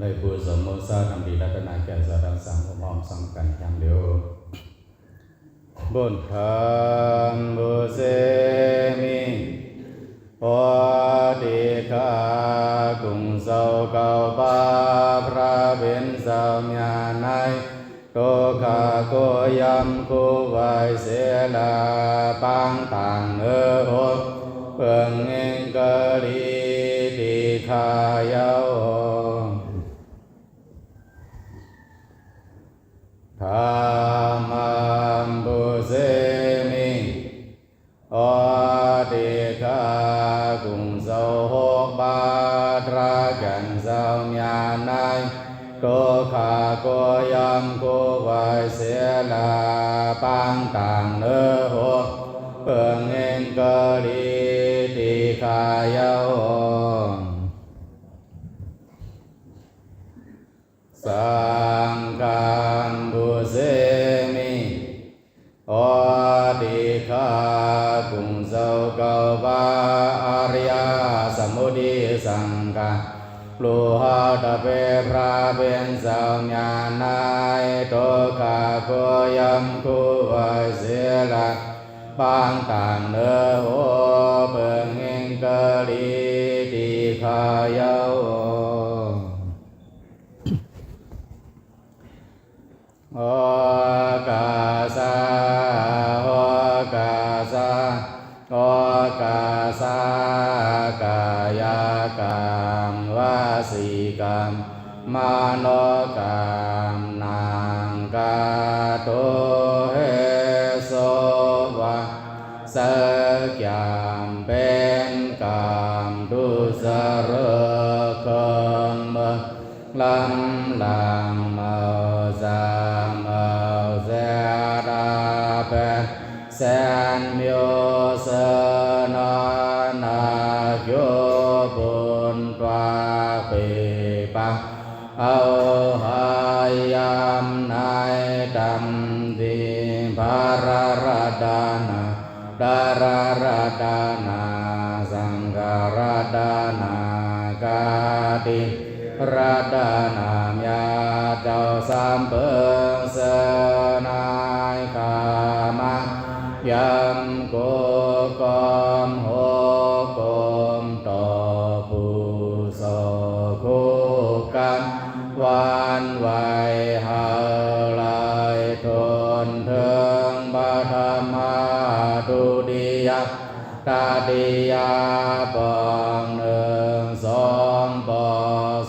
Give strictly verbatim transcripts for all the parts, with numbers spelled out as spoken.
ได้บูชามุสาทำดีรัตนาแก่สาธารณสังคมพร้อมสังกันอย่างเดียว Buddhaṃ pūjemi. โอติกากุงเซาเกาปาพระเป็นเจ้าญาณใน ทุกขะโกยำคู่ไว้เสียละปางต่างเนื้อหกเพิ่งเองกะลีติขายาว Dhammaṃ pūjemi. โอติกากุงเซาหกบาทระแก่นเจ้าญาณใน ทุกขะโกยำคู่ไว้เสียละปางต่างเนื้อหกเพิ่งเองกะลีติขายาว Saṅghaṃ pūjemi. โอติกากุงเซาเกาปาอริยสมุติสังฆา ลูหะตะเปพระเป็นเจ้าญาณใน ทุกขะโกยำคู่ไว้เสียละปางต่างเนื้อหกเพิ่งเองกะลีติขายาว โอกาสา โอกาสา โอกาสากายกรรมวจีกรรมมโนกรรม นังกาโตเหโสวา สักยามเป็นกรรมทุจริตเครื่องมือ ล้ำลางเมาจางเมาแสดาแปดแสนโยชนนาโยปุนตวาเปปะ เอาหายามในดำดีพระรัตนา ดารารัตนา สังฆรัตนากาติรัตนามยาเจ้าสามเปิงเสนายขามายำโกกอมโหกมต่อผู้โสคู่กัน หวั่นไหวหายลายทนเถิงปฐมาทุติยะตติยะปองหนึ่งสองปอ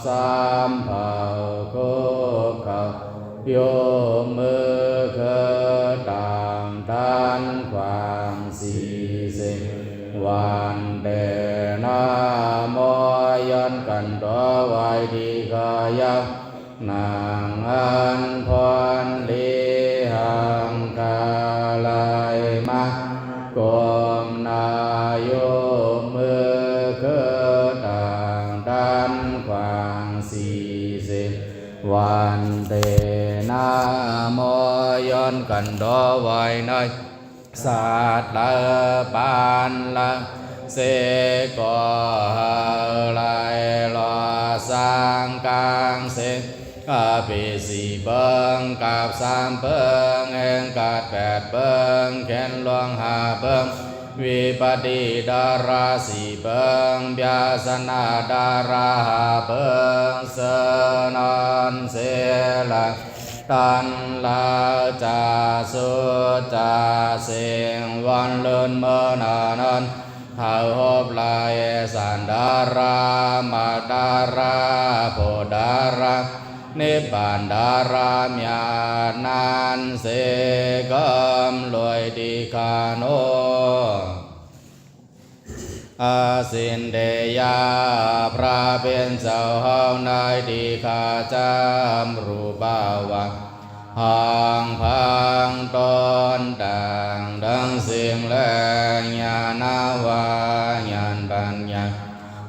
สามเผ่าคุกเข่ายกมือคือต่างทันขวางสี่สิบวันเตนะโมย้อนกันต่อไหวทีขายะ นังอันพรลีหังคาลายมากมนายกมือคือต่างทันขวางสี่สิบวันเตนะโมย้อนกันต่อไหวใน สัตว์เหล่าปานละเสกก็หาไหลหล่อสร้างกลางเสกอภิสิเบิงกับสามเบิงแห่งกัดแปดเบิงแขนหลวงห้าเบิงวิปัตติดาราสี่เบิงพยาสนะดาราห้าเบิงเสนอนเสละ ตันลาจาสุจาเสียงวันเลินเมินอนันทาหบลายสันดารามาดาราโพดารานิพพานดารามยานันเสกมลวยติคาโน อาสินเตยาพระเป็นเจ้าเฮาในที่ข้าจำรูปาวะหังพังตนต่างทั้งสิ่งและญาณวาญาณปัญญา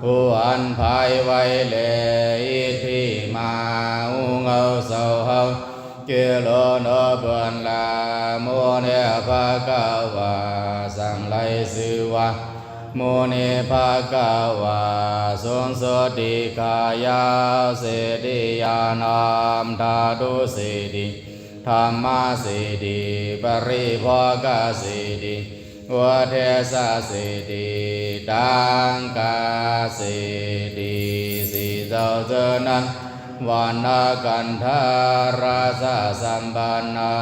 ผู้อันไพไวเลอิทธิมาอุงเอาเสาเฮา กิโลโนเปือนลาโมเนภะกะวาสังไลชื่อว่า มุนิภะคะวา สูงสุดที่ข้ายาว สิทธิญาณธาตุสิทธิ ธรรมสิทธิ ปริโภคสิทธิ อุทเทสสิทธิ ตังคสิทธิ สี่เจ้าเจ้านั้น วรรณะคันธะรสสัมปันนะ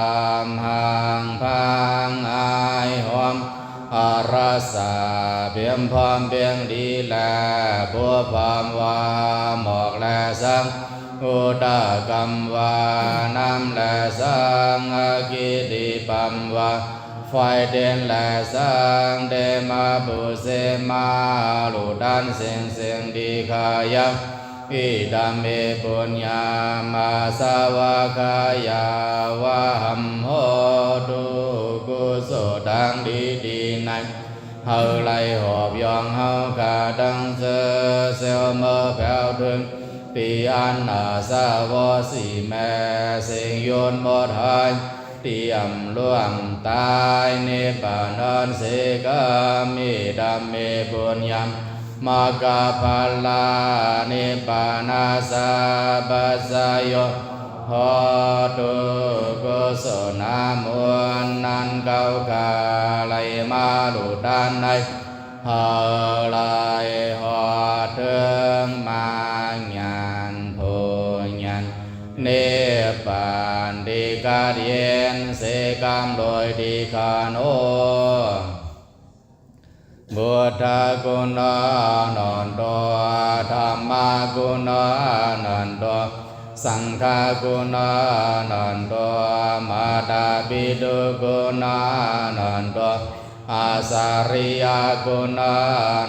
หั้งผางหายหอม อรสา เปียมพร้อมเพียงดีแล ผู้พร้อมว่าหมอกและสัง อุทกำว่าน้ำและสัง อกิติปัมว่าไฟเด่นและสัง เตมะปุเสมา ลูกตันสิ่งสิ่งที่ข้ายัง อิทัมเม ปุญญามาสวะขายาวะหัม โหตุ กุศลทั้งดีที่ใน เฮาไลหอบย่องเฮาข้าทั้งเจอเซลเมื่อแผวถึง ปีอันอาสาวสีแม่สิ่งยุนหมดหาย เตรียมล่วงตายนิพพานนั้นเสกามิ ธัมเม ปุญญา มะกะพะลา นิพพานาสาปัสสะโย โหตุ กุศลนามุนนั้นเก้าข้าไลมาลูกตันใน เฮาไลหอดถึงมรรคญาณผลญาณ นิพพานที่กาดเย็นเสกามโดยที่ข้าโน พุทธกุณานันโต ธัมมกุณานันโต สังฆกุณานันโต มาตาปิตุกุณานันโต อาสาริยกุณา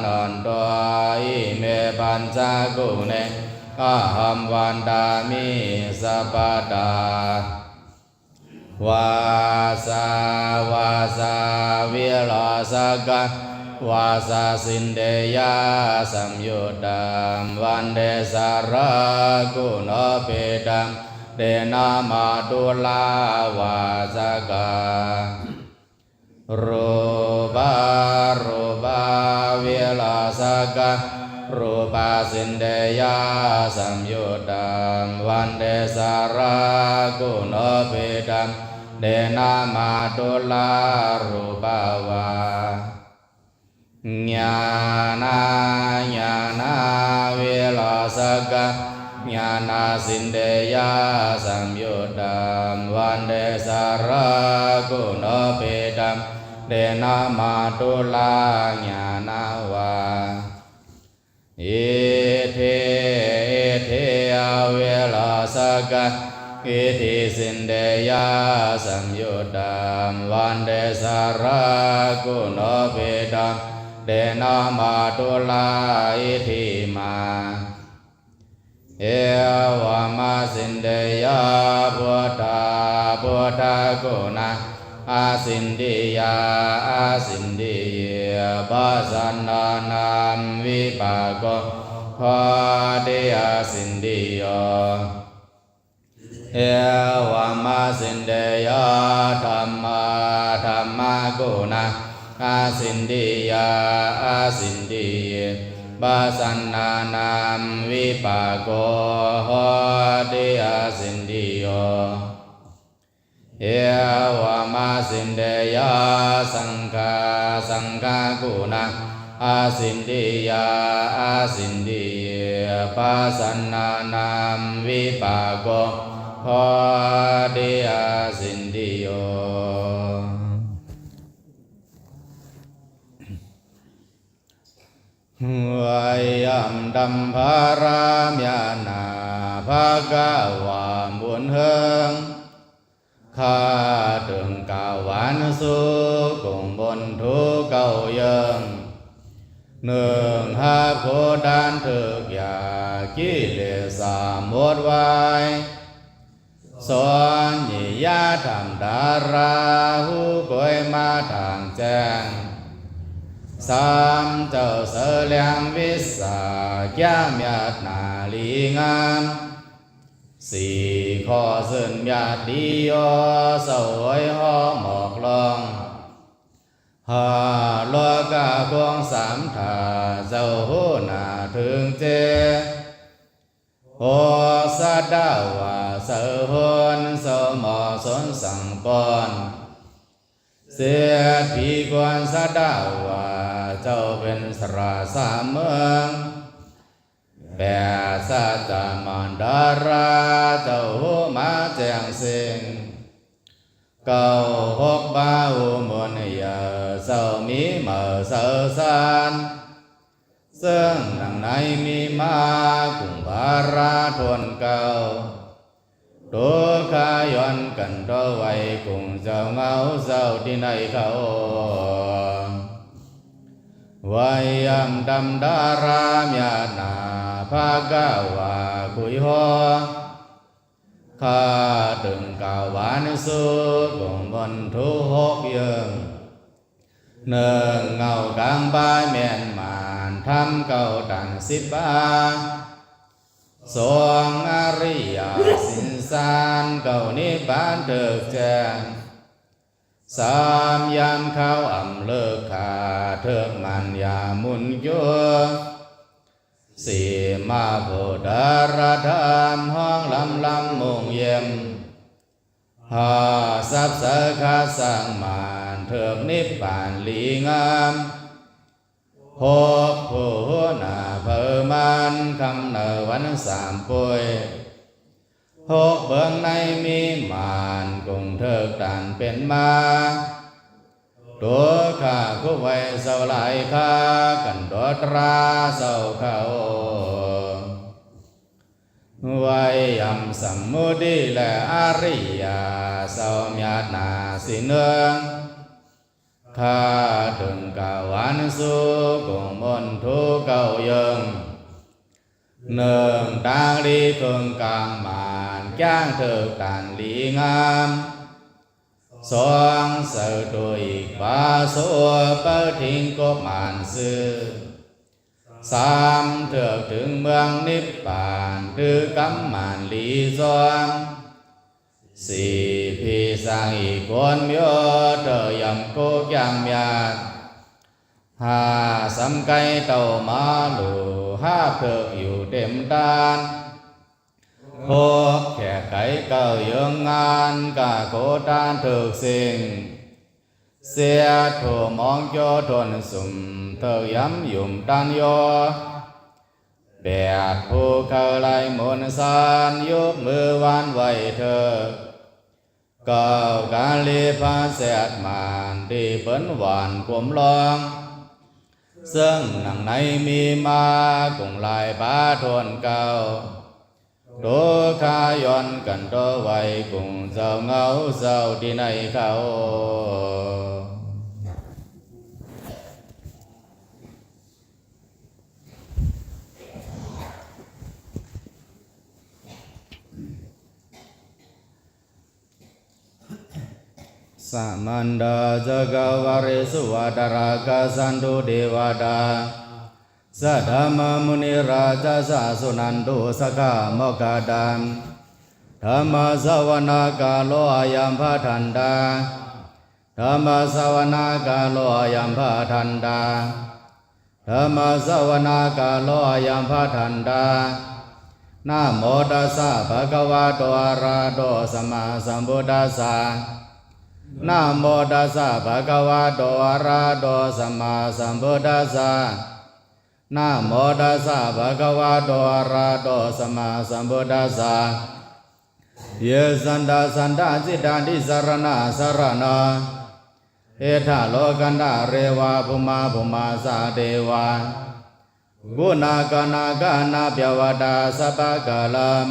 นันโต อิเม ปัญจกุเณ อะหัม วันดามิ สัพพะทา วาสาวาสาวิลาสกะ วาสาสินเดยาสัมยุตตัม วันเดสารากุณโนปิตัม เตนะมาตุลาวาสกา รูปารูปาวิลาสกะ รูปาสินเดยาสัมยุตตัม วันเดสารากุณโนปิตัม เตนะมาตุลารูปาวา ญาณาญาณาวิลาสกะ ญาณาสินเดยาสัมยุตตัม วันเดสารากุณโนปิตัม เตนะมาตุลาญาณาวา อิทธิ อิทธิอวิลาสกะ อิทธิสินเดยาสัมยุตตัม วันเดสารากุณโนปิตัม เตนะมาตุลาอิทธิมา เอวะมะสินเดยา พุทธา พุทธกุณา อสินดิยา อสินดิเย ปัสสันนานัม วิปาโก โหติอสินดิโย เอวะมะสินเดยา ธัมมา ธัมมกุณา อสินดิยา อสินดิเย ปัสสันนานัม วิปาโก โหติอสินดิโย เอวะมะสินเดยา สังฆา สังฆกุณา อสินดิยา อสินดิเย ปัสสันนานัม วิปาโก โหติอสินดิโย วายัม ธัมมะ รามยานา ภะคะวา บุญเฮิง ข้าเถิงกล่าวหวานสู่กงบนทุกข์เก่าเยิง หนึ่ง ฮับโคดานเถิกอย่ากิเลสสามหมดไว้ สอนนิยธรรมดารา หูกวยมาทางแจ้ง สามเจ้าเสอแหลงวิสา แก้มยัดหน้าลีงาม สี่ข้อเสินญาติโย เสวยหอมหมอกลอง ห้า โลกาคงสามถ้า เจ้าฮู้หน้าเถิงเจ หก สัตตวาสหุน เจ้าเหมาะสมสั่งป้อน เจ็ด ภิกขุสัตตวา เจ้าเป็นสราสามเมือง แปด สัจจมัณฑรา เจ้าฮู้มาแจ้งเซ้ง เก้า หก บาหุมนยา เจ้ามีเหมาเสาสาร ซึ่งดังในมีมา กุ่งพระทนเก้า တုกขย้อนกันต่อไว้ กุ่งเจ้าเหงาเจ้าที่ไหนเขา ဝါယံ တမ်တရာမျှတ်နာ ဘဂဝါ ခွေဟော ข้าเถิงกล่าวหวานสู่ กุ่งมนทุหกเยิง หนึ่ง เหงากลางบายแม่นหมาน ธรรมเก้าตันสิบปา สอง อริยสินสารเก้านิพพานเถิกแจ้ง สาม ยามเขาอ่ำเลิกขา เถิกมันอย่าหมุนจั่ว สี่ มาโพธารธรรม ห้องลำลำมงเย็ม ห้า สัพสะคาสังมาน เถิกนิพพานหลีงาม หก ผู้หัวหน้าเผ่ามัน คำในวันสามป่วย หก เบื้องในมีมาน กุ่งเถิกตันเป็นมา ตัวข้าคู่ไว้เจ้าหลายข้า กันตัวตราเจ้าเขา วายัมสัมมุติและอริยา เจ้าမျှတ်နာ สี่ เนือง ข้าเถิงกล่าวหวานสู่ กุ่งมนทุเก้าเยิง หนึ่ง ตางหลีเถิงกลางมาน จ้างเถิกตันหลีงาม สอง เสาตัวอีกปาโส เปิดทิ้งกบมานซื่อ สาม เถิกถึงเมืองนิพพาน ถือกำมานหลีจอม สี่ พี่สร้างอีกคนโย เถิกยำโกกยำยาด ห้า สำไกเต้ามาหลู หาบเถิกอยู่เต็มต้าน หก แขกไก่เก้าเยิงงาน กะโกตานเถิกเซ็ง เสียดผู้มองโจทนสุม เถิกย้ำหยุ่มต้านยอ แปด ผู้เคยไล่มนต์สาร ยกมือวานไหวเถิก เก้า กาลีพระแสดมาน ที่เปิ้นหวานกลมลอง ซึ่งหนังในมีมา กุ่งลายปาทนเก้า ตัวข้าย้อนกันต่อไว้ กุ่งเจ้าเหงาเจ้าที่ไหนเขา Samantā cakkavāḷesu atrāgacchantu devatā, saddhammaṃ munirājassa suṇantu saggamokkhadaṃ. Dhammassavanakālo ayambhadantā. Dhammassavanakālo ayambhadantā. Dhammassavanakālo ayambhadantā. Namo tassa bhagavato arahato sammāsambuddhassa. Namo tassa bhagavato arahato sammāsambuddhassa. Namo tassa bhagavato arahato sammāsambuddhassa. Ye santasatta cittā tisaraṇasaraṇā, etha lokandhareva bhummā bhummā ca devā, guṇagaṇagaṇabyāvaṭā sabbakālaṃ,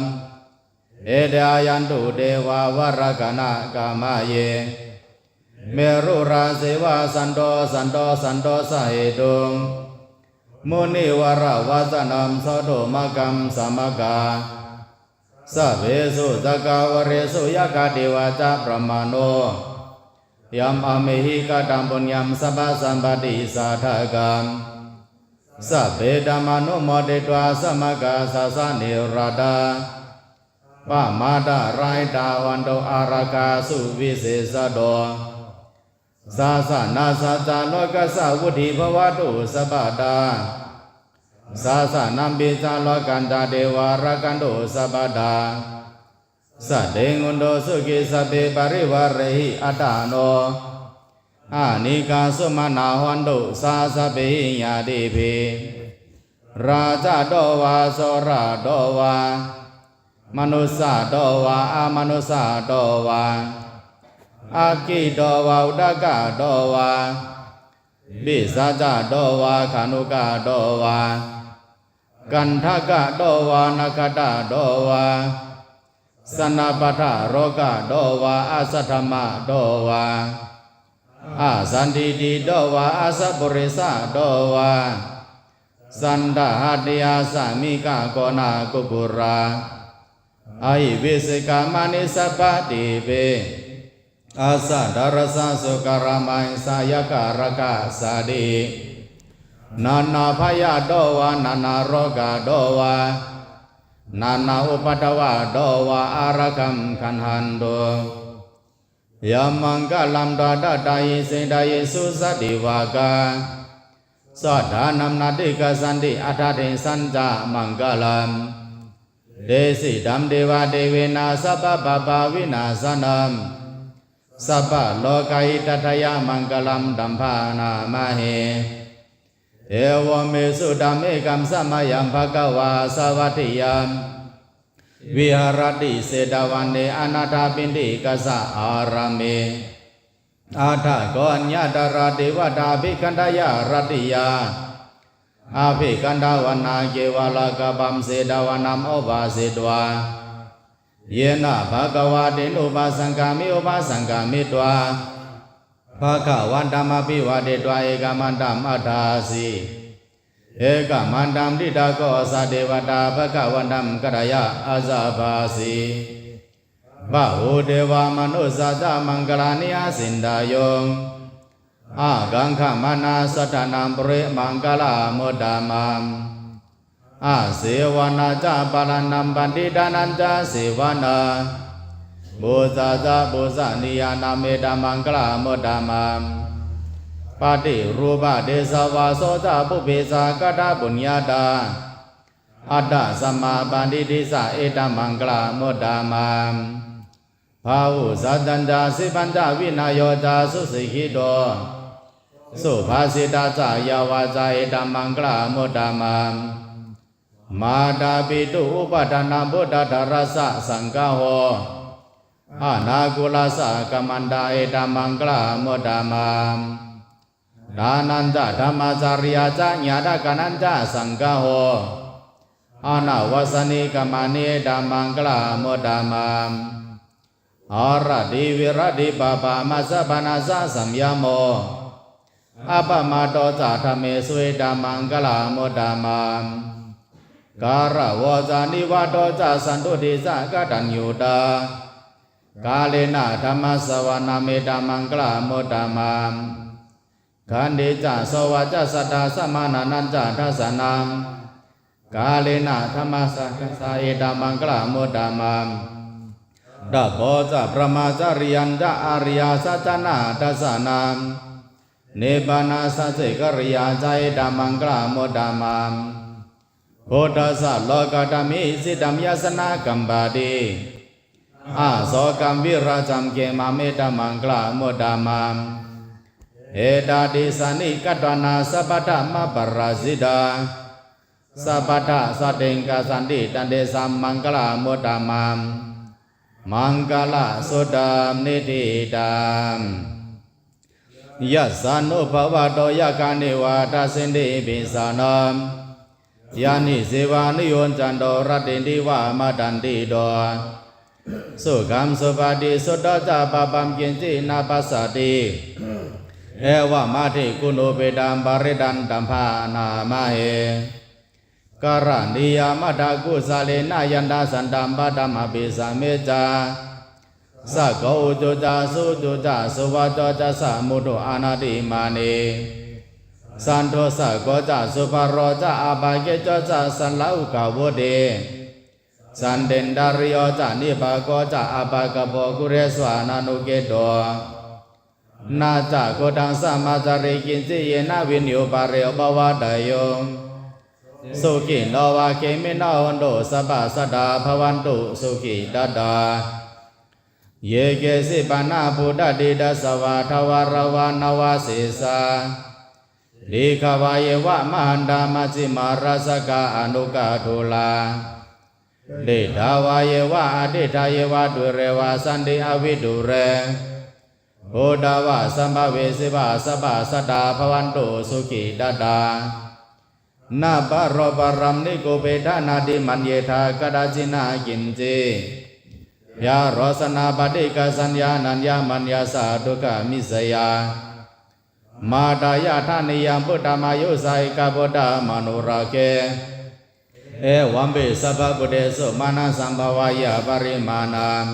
ethe āyantu devā varakana kamaye. Merurāje va santo santo santo sahetuṃ, munivaravacanaṃ sādhumakkhaṃ samaggā. Sabbesu cakkavāḷesu yakkha devā ca brahmano, yaṃ amhehi kataṃ puññaṃ sabbasampattidhāyakaṃ, sabbe dhammānumoditvā sāvakā sāsane ratā, pamādarahitā hontu ārāgā suvisesādo. Sāsanassa ca lokassa vuḍḍhī bhavatu sabbadā. Sāsanampi ca lokañca devā rakkhantu sabbadā. Saddhiṃ hontu sukhī sabbe parivārehi attāno. Anīghā sumanā hontu saha sabbehi ñātibhi. Rājato vā corato vā manussāto vā amanussāto vā aggito vā udakato vā pisācato vā khāṇukato vā kaṭṭhakato vā nakkhattato vā janapadarogato vā asaddhammato vā asandiṭṭhito vā asappurisato vā saṇṭhāhatthiya sammikagoṇakukkura ahi vicchikamaṇisappadīpi asaddharassa sūkaramahiṃsa yakkhārakkhassādi nānābhayato vā nānārogato vā nānāupaddavato vā ārakkhaṃ gaṇhantu. Yaṃ maṅgalamuttarattaṃ itthiṃ atthayesu sativakā saddānaṃ nattikaccanti aṭṭhatesañca maṅgalaṃ. Tejidhammatevadevanā sabbapāpavināsanaṃ sabbarogahitatthāya maṅgalamuttamanāmahe. Evaṃ me sutaṃ ekaṃ samayaṃ bhagavā sāvatthiyaṃ viharati jetavane anāthapiṇḍikassa ārāme. Atha kho aññatra devatā abhikkantā rattiyā abhikkantavanaṃ kevalakapaṃ jetavanaṃ obhāsetvā yena bhagavā tenupasaṅkami upasaṅkamitvā bhagavantaṃ abhivādetvā ekamantaṃ aṭṭhāsi. Ekamantaṃ ṭhitā kho sā devatā bhagavantaṃ gathāya ācābhāsi. Bahū devā manussā ca maṅgalāni acintayuṃ ākaṅkhamānā sotthānaṃ brūhimaṅgalamuttamaṃ. Asevanā ca bālānaṃ paṇḍitānañca sevanā pūjā ca pūjanīyānaṃ etammaṅgalamuttamaṃ. Paṭirūpadesavāso ca pubbe ca katapuññatā attasammāpaṇidhi ca etammaṅgalamuttamaṃ. Bāhusaccañca sippañca vinayo ca susikkhito subhāsitā ca yā vācā etammaṅgalamuttamaṃ. Mātāpitu upaṭṭhānaṃ puttadārassa saṅgaho anākulassa kammantā etammaṅgalamuttamaṃ. Dānañca dhammacariyā ca ñātakānañca saṅgaho anavajjāni kammāni etammaṅgalamuttamaṃ. Āratī viratī pāpā majjapānā ca saṃyamo appamādo ca dhammesu etammaṅgalamuttamaṃ. Gāravo ca nivāto ca santuṭṭhī ca kataññutā kālena dhammassavanaṃ etammaṅgalamuttamaṃ. Khantī ca sovacassatā samaṇānañca dassanaṃ kālena dhammasākacchā etammaṅgalamuttamaṃ. Tapo ca brahmacariyañca ariyasaccāna dassanaṃ nibbānasacchikiriyā ca etammaṅgalamuttamaṃ. Phuṭṭhassa lokadhammehi cittaṃ yassa na kampati asokaṃ virajaṃ khemaṃ etammaṅgalamuttamaṃ. Etādisāni katvāna sabbatthamaparājitā sabbattha sotthiṃ gacchanti tantesaṃ maṅgalamuttamaṃ. Maṅgalasuttaṃ niṭṭhitaṃ. Yassānubhāvato yakkhā neva dassenti pisānaṃ yānīceva niyyuñjanto rattindiva matandito. Sukhaṃ supati sutto ca pāpaṃ kiñci na passati evamādiguṇūpetaṃ parittaṃ taṃ bhaṇāma he. Karaṇīyamatthakusalena yanda santaṃ paṭṭhāmapi sāmicca sakko ujū ca suhujū ca suvaco cassa mudu anatimānī. Santussako ca subharo ca appakicco ca sallahukavutti. Santindriyo ca nipako ca appagabbho kulesu ananugiddho. na ca khuddaṃ samācare kiñci, yena viññū pare upavadeyyuṃ. Sukhino vā khemino hontu, sabbadā sadā bhavantu sukhitattā. Ye keci pāṇabhūtatthi, tasā vā thāvarā vā anavasesā, dīghā vā ye va mahantā, majjhimā rassakā aṇukathūlā, diṭṭhā vā ye va adiṭṭhā, ye va dūre vasanti avidūre, bhūtā vā sambhavesī vā, sabbadā sadā bhavantu sukhitattā. Na paro paraṃ nikubbetha, nātimaññetha katthaci na kiñci, byārosanā paṭighasaññā, nāññamaññassa dukkhamiccheyya. Mātā yathā niyaṃ puttamayussā, ekaputtamanurakkhe, evampi sabbabhūtesu, mānasambhāvaye aparimāṇaṃ.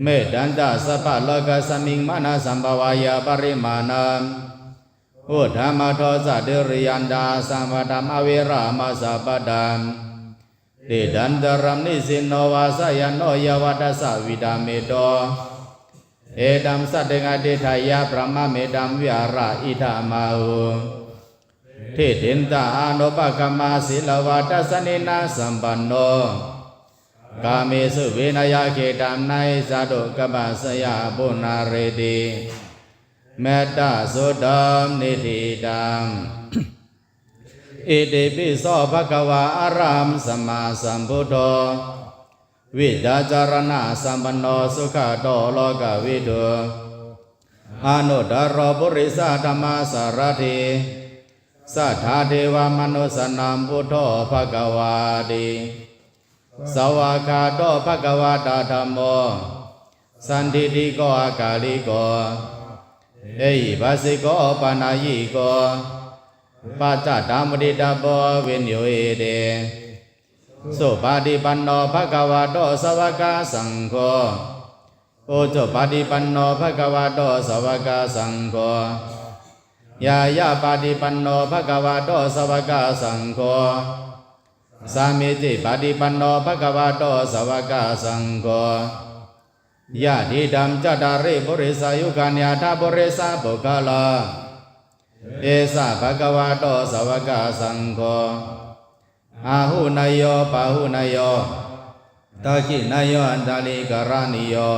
Mettañca sabbalokasmiṃ, mānasambhāvaye aparimāṇaṃ. Uddhamadho ca tiriyañca, asambādhaṃ averamasapattaṃ. Tiṭṭhañcaraṃ nisinno vā, sayāno yāva tassa vigatamiddho, etaṃ satiṃ adhiṭṭheyya, brahmametaṃ vihāraṃ idhamāhu. Diṭṭhiñca anupagamma sīlavā dassanena sampanno, kāmesu vineyya gedhaṃ, na hi jātu gabbhaseyyaṃ punaretīti. Mettasuttaṃ niṭṭhitaṃ. Itipi so bhagavā arahaṃ sammāsambuddho, vijjācaraṇasampanno sugato lokavidū, anuttaro purisadammasārathi, satthā devamanussānaṃ buddho bhagavāti. Svākkhāto bhagavatā dhammo, sandiṭṭhiko akāliko, ehipassiko opanayiko, paccattaṃ veditabbo viññūhīti. Supaṭipanno bhagavato sāvakasaṅgho, ujupaṭipanno bhagavato sāvakasaṅgho, ñāyapaṭipanno bhagavato sāvakasaṅgho, sāmīcipaṭipanno bhagavato sāvakasaṅgho, yadidaṃ cattāri purisayugāni aṭṭha purisapuggalā, esa bhagavato sāvakasaṅgho, āhuneyyo pāhuneyyo dakkhiṇeyyo añjalikaraṇīyo,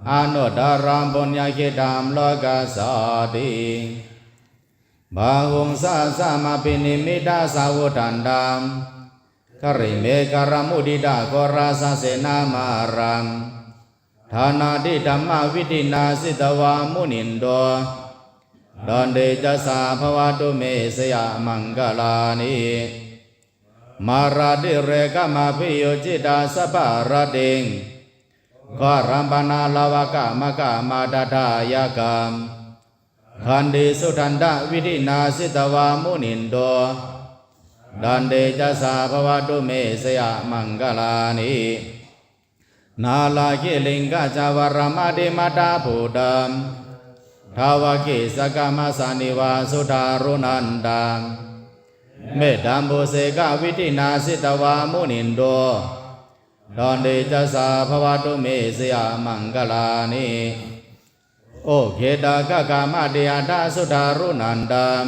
anuttaraṃ puññakkhettaṃ lokassāti. Bāhuṃ sahassamabhinimmitasāvudhantaṃ, grīmekhalaṃ uditaghorasasenamāraṃ, dānādidhammavidhinā jitavā munindo, tantejasā bhavatu me jayamaṅgalāni. Mārātirekamabhiyujjhitasabbarattiṃ, ghorampanāḷavakamakkhamathaddhayakkhaṃ, khantīsudantavidhinā jitavā munindo, tantejasā bhavatu me jayamaṅgalāni. Nāḷāgiriṃ gajavaraṃ atimattabhūtaṃ, dāvaggicakkamasanīva sudāruṇantaṃ, mettambusekavidhinā jitavā munindo, tantejasā bhavatu me jayamaṅgalāni. Ukkhittakhaggamatihatthasudāruṇantaṃ,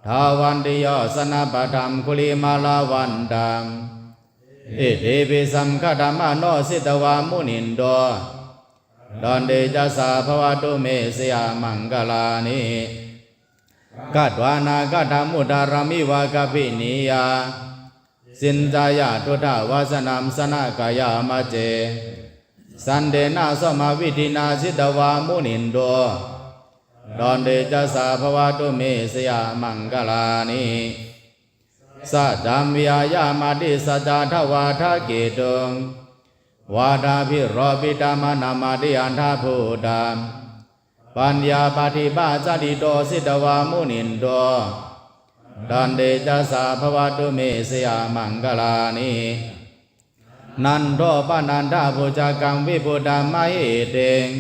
dhāvantiyojanapathaṅgulimālavantaṃ, iddhībhisaṅkhatamano jitavā munindo, tantejasā bhavatu me jayamaṅgalāni. Katvāna kaṭṭhamudaraṃ iva gabbhinīyā, ciñcāya duṭṭhavacanaṃ janakāyamajjhe, santena somavidhinā jitavā munindo, tantejasā bhavatu me jayamaṅgalāni. Saccaṃ vihāya matisaccakavādaketuṃ, vādābhiropitamanaṃ atiandhabhūtaṃ, paññāpadīpajalito jitavā munindo, tantejasā bhavatu me jayamaṅgalāni. Nandopanandabhujagaṃ vibudhaṃ mahiddhiṃ,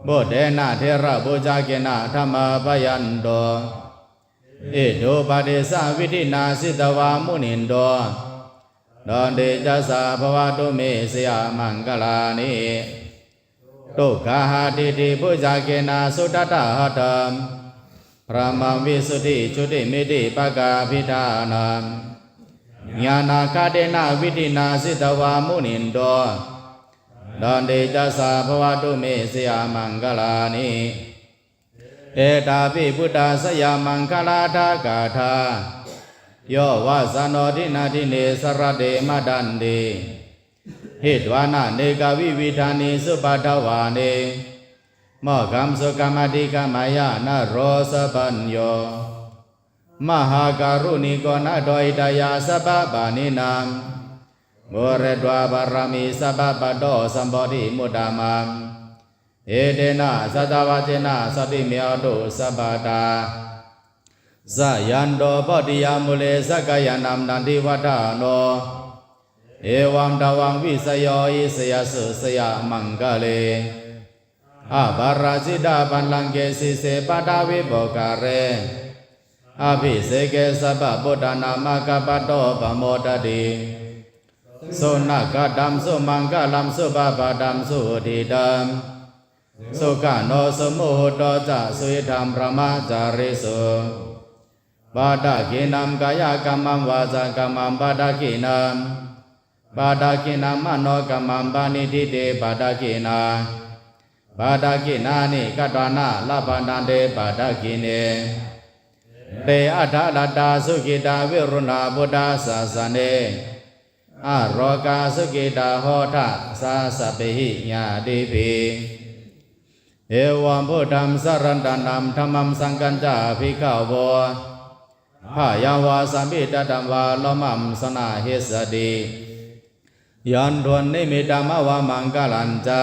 puttena therabhujagena damāpayanto, iddhūpadesavidhinā jitavā munindo, tantejasā bhavatu me jayamaṅgalāni. Duggāhadiṭṭhibhujagena sudaṭṭhahatthaṃ, brahmaṃ visuddhijutimiddhibakābhidhānaṃ, ñāṇāgadena vidhinā jitavā munindo, nandiyassāya bhavatu me jayamaṅgalāni. Etāpi buddhajayamaṅgalaaṭṭhagāthā, yo vācano dinadine sarate matandī, hitvānanekavividhāni cupaddavāni, mokkhaṃ sukhaṃ adhigameyya naro sapañño. Mahākāruṇiko nātho hitāya sabbapāṇinaṃ, pūretvā pāramī sabbā patto sambodhimuttamaṃ. Etena saccavajjena sotthi me hotu sabbadā. Jayanto bodhiyā mūle sakyānaṃ nandivaḍḍhano, evaṃ tvaṃ vijayo hohi jayassu jayamaṅgale. Aparājitapallaṅke sīse paṭhavipokkhare, abhiseke sabbabuddhānaṃ aggappatto pamodati. Sunakkhattaṃ sumaṅgalaṃ supabhātaṃ suhuṭṭhitaṃ, sukhaṇo sumuhutto ca suyiṭṭhaṃ brahmacārisu. Padakkhiṇaṃ kāyakammaṃ vācākammaṃ padakkhiṇaṃ, padakkhiṇaṃ manokammaṃ paṇidhī te padakkhiṇā, padakkhiṇāni katvāna labhantatthe padakkhiṇe. Te atthaladdhā sukhitā viruḷhā buddhasāsane, arogā sukhitā hotha saha sabbehi ñātibhi. Evaṃ buddhaṃ saraṇaṃ dhammaṃ saṅghañca bhikkhavo, bhayaṃ vā samiddhaṃ vā lomampi jaṇhāhi sati. Yandunnimittaṃ avamaṅgalañca,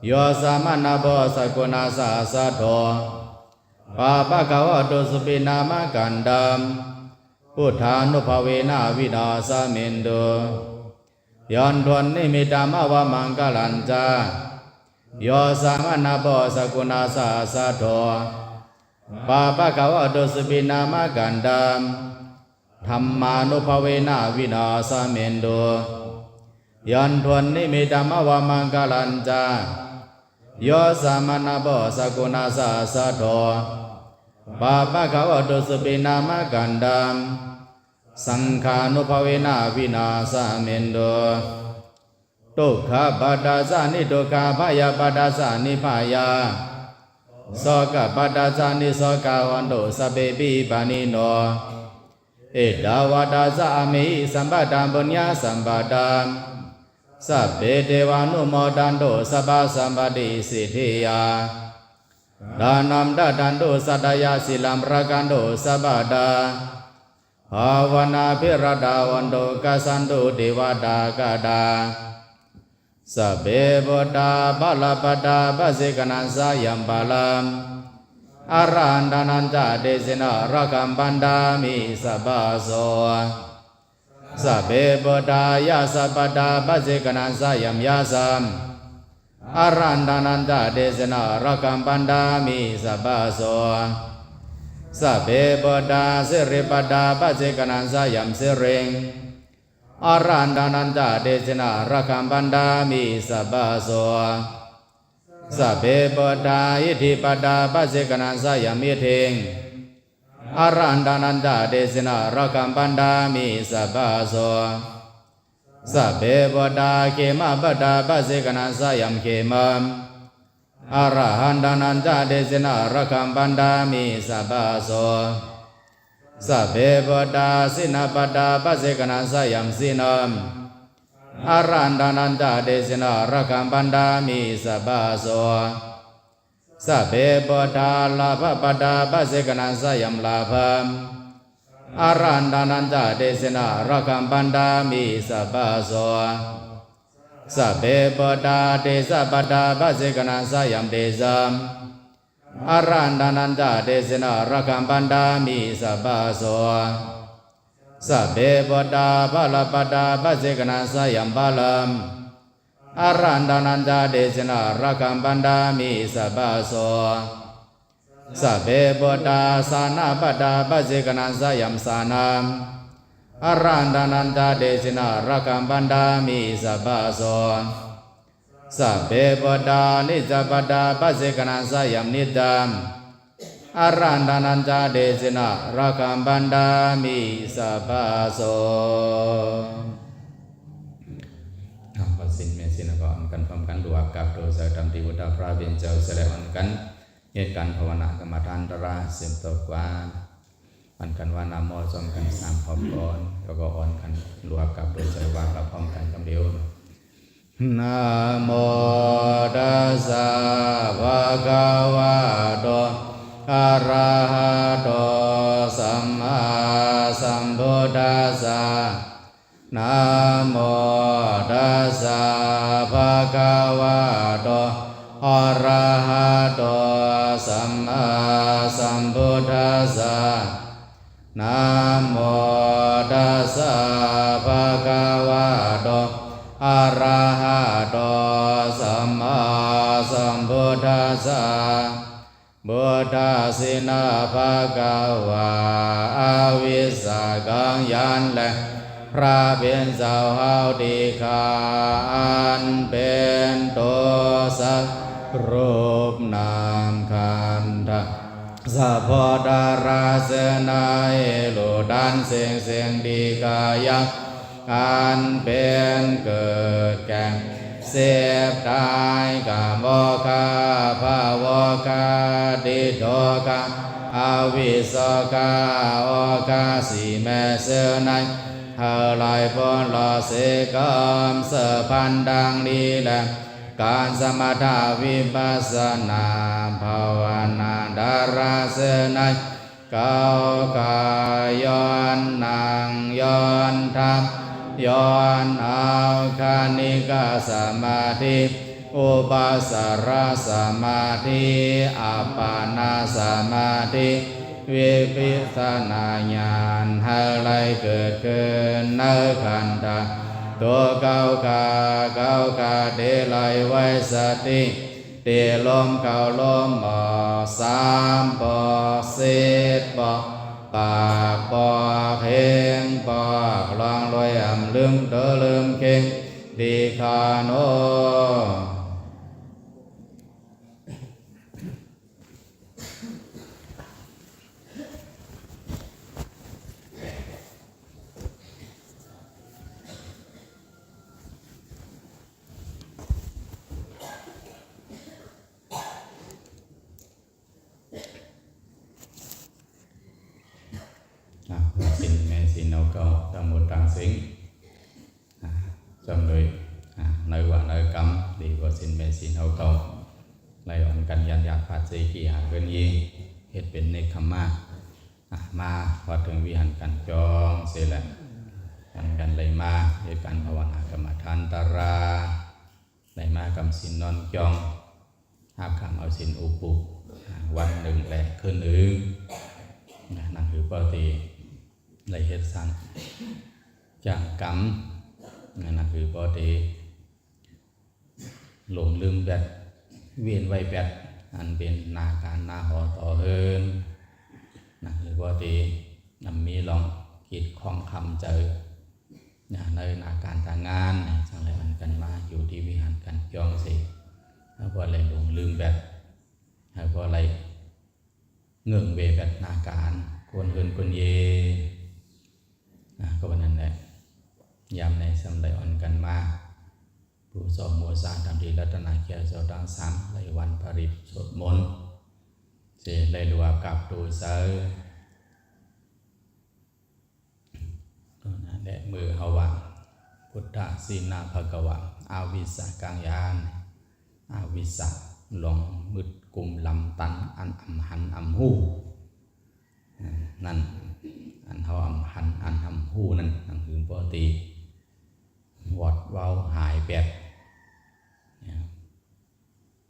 yo cāmanāpo sakuṇassa saddo, pāpaggaho dussupinaṃ akantaṃ, buddhānubhāvena vināsamentu. Yandunnimittaṃ avamaṅgalañca, yo cāmanāpo sakuṇassa saddo, pāpaggaho dussupinaṃ akantaṃ, dhammānubhāvena vināsamentu. Yandunnimittaṃ avamaṅgalañca, yo cāmanāpo sakuṇassa saddo, pāpaggaho dussupinaṃ akantaṃ, saṅghānubhāvena vināsamentu. Dukkhappattā ca niddukkhā bhayappattā ca nibbhayā, sokappattā ca nissokā hontu sabbepi pāṇino. Ettāvatā ca amhehi sambhataṃ puññasampadaṃ, sabbe devānumodantu sabbasampattisiddhiyā. Dānaṃ dadantu saddhāya sīlaṃ rakkhantu sabbadā, bhāvanābhiratā hontu gacchantu devatāgatā. Sabbe buddhā balappattā paccekānañca yaṃ balaṃ, arahantānañca tejena rakkhaṃ bandhāmi sabbaso. Sabbe buddhā yasappattā paccekānañca yaṃ yasaṃ, arahantānañca tejena rakkhaṃ bandhāmi sabbaso. Sabbe buddhā sirippattā paccekānañca yaṃ siriṃ, arahantānañca tejena rakkhaṃ bandhāmi sabbaso. Sabbe buddhā iddhippattā paccekānañca yaṃ iddhiṃ, arahantānañca tejena rakkhaṃ bandhāmi sabbaso. Sabbe buddhā khemappattā paccekānañca yaṃ khemaṃ, arahantānañca tejena rakkhaṃ bandhāmi sabbaso. Sabbe buddhā jinappattā paccekānañca yaṃ jinaṃ, arahantānañca tejena rakkhaṃ bandhāmi sabbaso. Sabbe buddhā lābhappattā paccekānañca yaṃ lābhaṃ, arahantānañca tejena rakkhaṃ bandhāmi sabbaso. Sabbe buddhā tejappattā paccekānañca yaṃ tejaṃ, arahantānañca tejena rakkhaṃ bandhāmi sabbaso. Sabbe buddhā balappattā paccekānañca yaṃ balaṃ, arahantānañca tejena rakkhaṃ bandhāmi sabbaso. Sabbe buddhā jānappattā paccekānañca yaṃ jānaṃ, arahantānañca tejena rakkhaṃ bandhāmi sabbaso. Sabbe buddhā niccabattā paccekānañca yaṃ niccam arahantānañca tejena rakkhaṃ bandhāmi sabbaso. ເອົາ ພໍ່ສິນແມ່ສິນ ເຮົາກໍອ່ອນກັນພ້ອມກັນ ຫຼວງກາບໂຕໃສ່ຕາມທີ່ພຸດທະພະເປັນເຈົ້າ ສະແລະອ່ອນກັນເຮັດການພາວະນາກຳມະຖານຕະລາ ສືບຕໍ່ກວ່າ ອ່ອນກັນວ່ານະໂມ ພ້ອມກັນສາມຮອບກ່ອນ ແລ້ວກໍອ່ອນກັນຫຼວງກາບໂຕໃສ່ ວ່າກັບພ້ອມກັນຄຳດຽວ. Namo tassa bhagavato arahato sammāsambuddhassa. Namo tassa bhagavato arahato sammāsambuddhassa. Namo tassa bhagavato arahato sammāsambuddhassa. Buddhasena bhagavā. ອະວິສາກັງ ຍານແລ ພຣະເປັນເຈົ້າເຮົາທີ່ຂ້າ ອັນເປັນໂຕສະ ຮູບນາມຂັນທະ ສະເພາະຕາລາເຊີນໃຫ້ ຮູ້ທັນສິ່ງສິ່ງທີ່ກາຍັງ ອັນເປັນເກີດແກ່ ເຈັບຕາຍ ກາມໂອຄາ ພະໂວຄາ ຕິໂທຄາ ອະວິຊໂຊຄາ ໂອຄາ ສີ່ແມ່ເຊີນໃຫ້ ໃຫ້ໄຫຼພົ້ນລອດເສຍກຳເສີບພັນດັ່ງນີ້ແລ ການສະມະຖະວິປັດສະນາ ພາວະນາຕາລາເຊີນໃຫ້ ກ້າວຂາ ຍ້ອນນັ່ງ ຍ້ອນທຳ ຍ້ອນເອົາຄະນິກະສະມາທິ ອຸປະສາລະສະມາທິ ອັບປະນາສະມາທິ ວິປັດສະນາຍານ ໃຫ້ໄດ້ເກີດຂຶ້ນໃນຂັນທະ ໂຕກ້າວຂາ ກ້າວຂາ ທີ່ໄດ້ໄວ້ສະຕິ ທີ່ລົມເຂົ້າລົມອອກ ສາມປອກ ສິບປອກ ປາກປອກ ເຮງປອກ ລ່ວງໂລຍອຳລືມ ໂຕລືມເຄັງ ທີ່ຂ້າໂນ ອ່າ ພໍ່ສິນແມ່ສິນເຮົາກໍທັງໝົດທັງສິ້ນ ອ່າ ຈຳໂດຍ ອ່າ ໃນວາລະກຳ ທີ່ພໍ່ສິນແມ່ສິນເຮົາກໍໄດ້ອ່ອນກັນ ຍາດຍາດພາເຈກີຫາເກີນຢີ ເຮັດເປັນເນກຂະມາ ອ່າ ມາຮອດເຖິງວິຫານການຈອງເສຍແລ້ວ ອັນກັນໄດ້ມາເຮັດການພາວະນາກຳມະຖານຕາລາ ໄດ້ມາກຳສິນນອນຈອງ ຫາກກຳເອົາສິນອຸປຸ ອ່າ ວັນໜຶ່ງແລະຄືນໜຶ່ງ ນະ ນັ້ນຄືປະຕິໄດ້ເຮັດສ້າງຈາງກຳ ນະ ນັ້ນຄືປະຕິຫຼົງລືມແບດ ເວັ້ນໄວ້ແບດ ອັນເປັນໜ້າການໜ້າຫໍຕໍ່ເຮືອນ ນະ ຄືປະຕິນຳມີລອງກິດຂ້ອງຄຳໃຈ ນະ ໃນໜ້າການຕາງານ ຈັ່ງໄດ້ອັນກັນມາຢູ່ທີ່ວິຫານການຈອງເສ ໃຫ້ບໍ່ໄດ້ຫຼົງລືມແບດ ໃຫ້ບໍ່ໄດ້ເງີ້ງເວແບດໜ້າການ ຄົນເຮືອນຄົນເຍ ນະ ກໍວ່ານັ້ນແຫຼະ ຍາມໃດສ່ຳໄດ້ອ່ອນກັນມາ ປູຊອບບູຊາຕາມທີ່ລັດຕະນະແກ້ວເຈົ້າທັງສາມ ໄດ້ວັນປະລິດສວດມົນ ເສ ໄດ້ລວບກັບໂຕເຊີ ແລະ ມື້ເຮົາວ່າ Buddhasena bhagavā, avijjā kaṃ yāna, ອະວິຊາ ຫຼວງມືດກຸມລຳຕັນ ອັນອຳຫັນອຳຮູ້ ນັ້ນ ອັນເຮົາອຳຫັນ ອັນອຳຮູ້ນັ້ນ ນັ້ນຄືບໍ່ຕິ ວອດເວົ້າຫາຍແປດ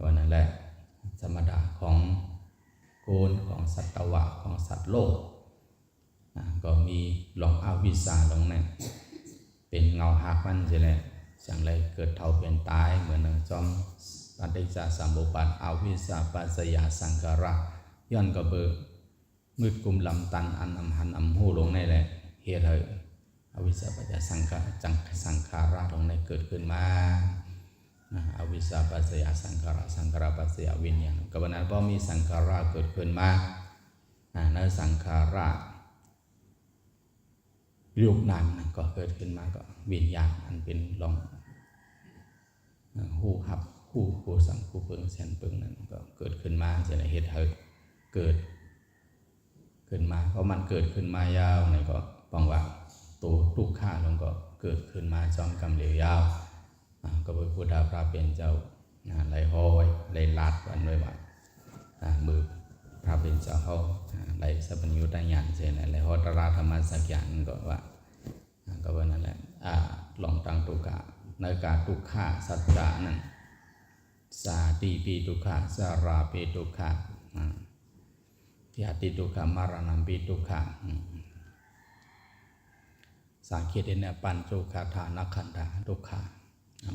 ວ່ານັ້ນແຫຼະ ທຳມະດາຂອງຄົນ ຂອງສັດຕະວະ ຂອງສັດໂລກ ນະ ກໍມີຫຼວງອະວິຊາ ຫຼວງນັ້ນ ເປັນເງົາຮາກມັນຊີ້ແຫຼະ ຈັ່ງໄດ້ເກີດເຖົ້າເປັນຕາຍ ເໝືອນດັ່ງຈອມປະຕິດຈະສຳມຸດປາດ ອະວິຊຊາປັດຈະຍະສັງຂາລະ ຍ້ອນກະເບີ ມືດກຸມລຳຕັນ ອັນອຳຫັນອຳຮູ້ຫຼົງໃນແຫຼະ ເຮັດໃຫ້ອະວິຊຊາປັດຈະສັງຂາ ຈັງ ສັງຂາລະຫຼົງໃນເກີດຂຶ້ນມາ อ่า อวิชชาปัจจยะสังขาร สังขารปัจจยะวิญญาณ ก็วันนั้นพอมีสังขารเกิดขึ้นมา อ่า ในสังขารรูปนามนั้นก็เกิดขึ้นมา ก็วิญญาณอันเป็นรอง อ่า ฮู้ฮับ ฮู้ ฮู้สัง ฮู้เปิง แสนเปิงนั้นก็เกิดขึ้นมา จะได้เฮ็ดให้เกิด ขึ้นมา เพราะมันเกิดขึ้นมาแล้วนี่ก็ ปองว่า ตัวทุกขะลงก็เกิดขึ้นมาจ้อมกำเดียวยาว อ่า ก็พระพุทธพระเป็นเจ้า อ่า ได้ฮ้อย ได้ลาดวันไว้ว่า อ่า มือพระเป็นเจ้าเขา อ่า ได้สัพพัญญุตญาณเสร็จแล้ว ได้ฮ้อยตราธรรมสักอย่างก็ว่า อ่า ก็ว่านั่นแหละ อ่า ลองตั้งทุกขะ ในกาทุกขะสัจจะนั่น ชาติปิทุกขะ ชราปิทุกขะ อ่า byādhi dukkha maraṇampi dukkha อืม สังเขปะเนี่ย pañcupādānakkhandhā dukkha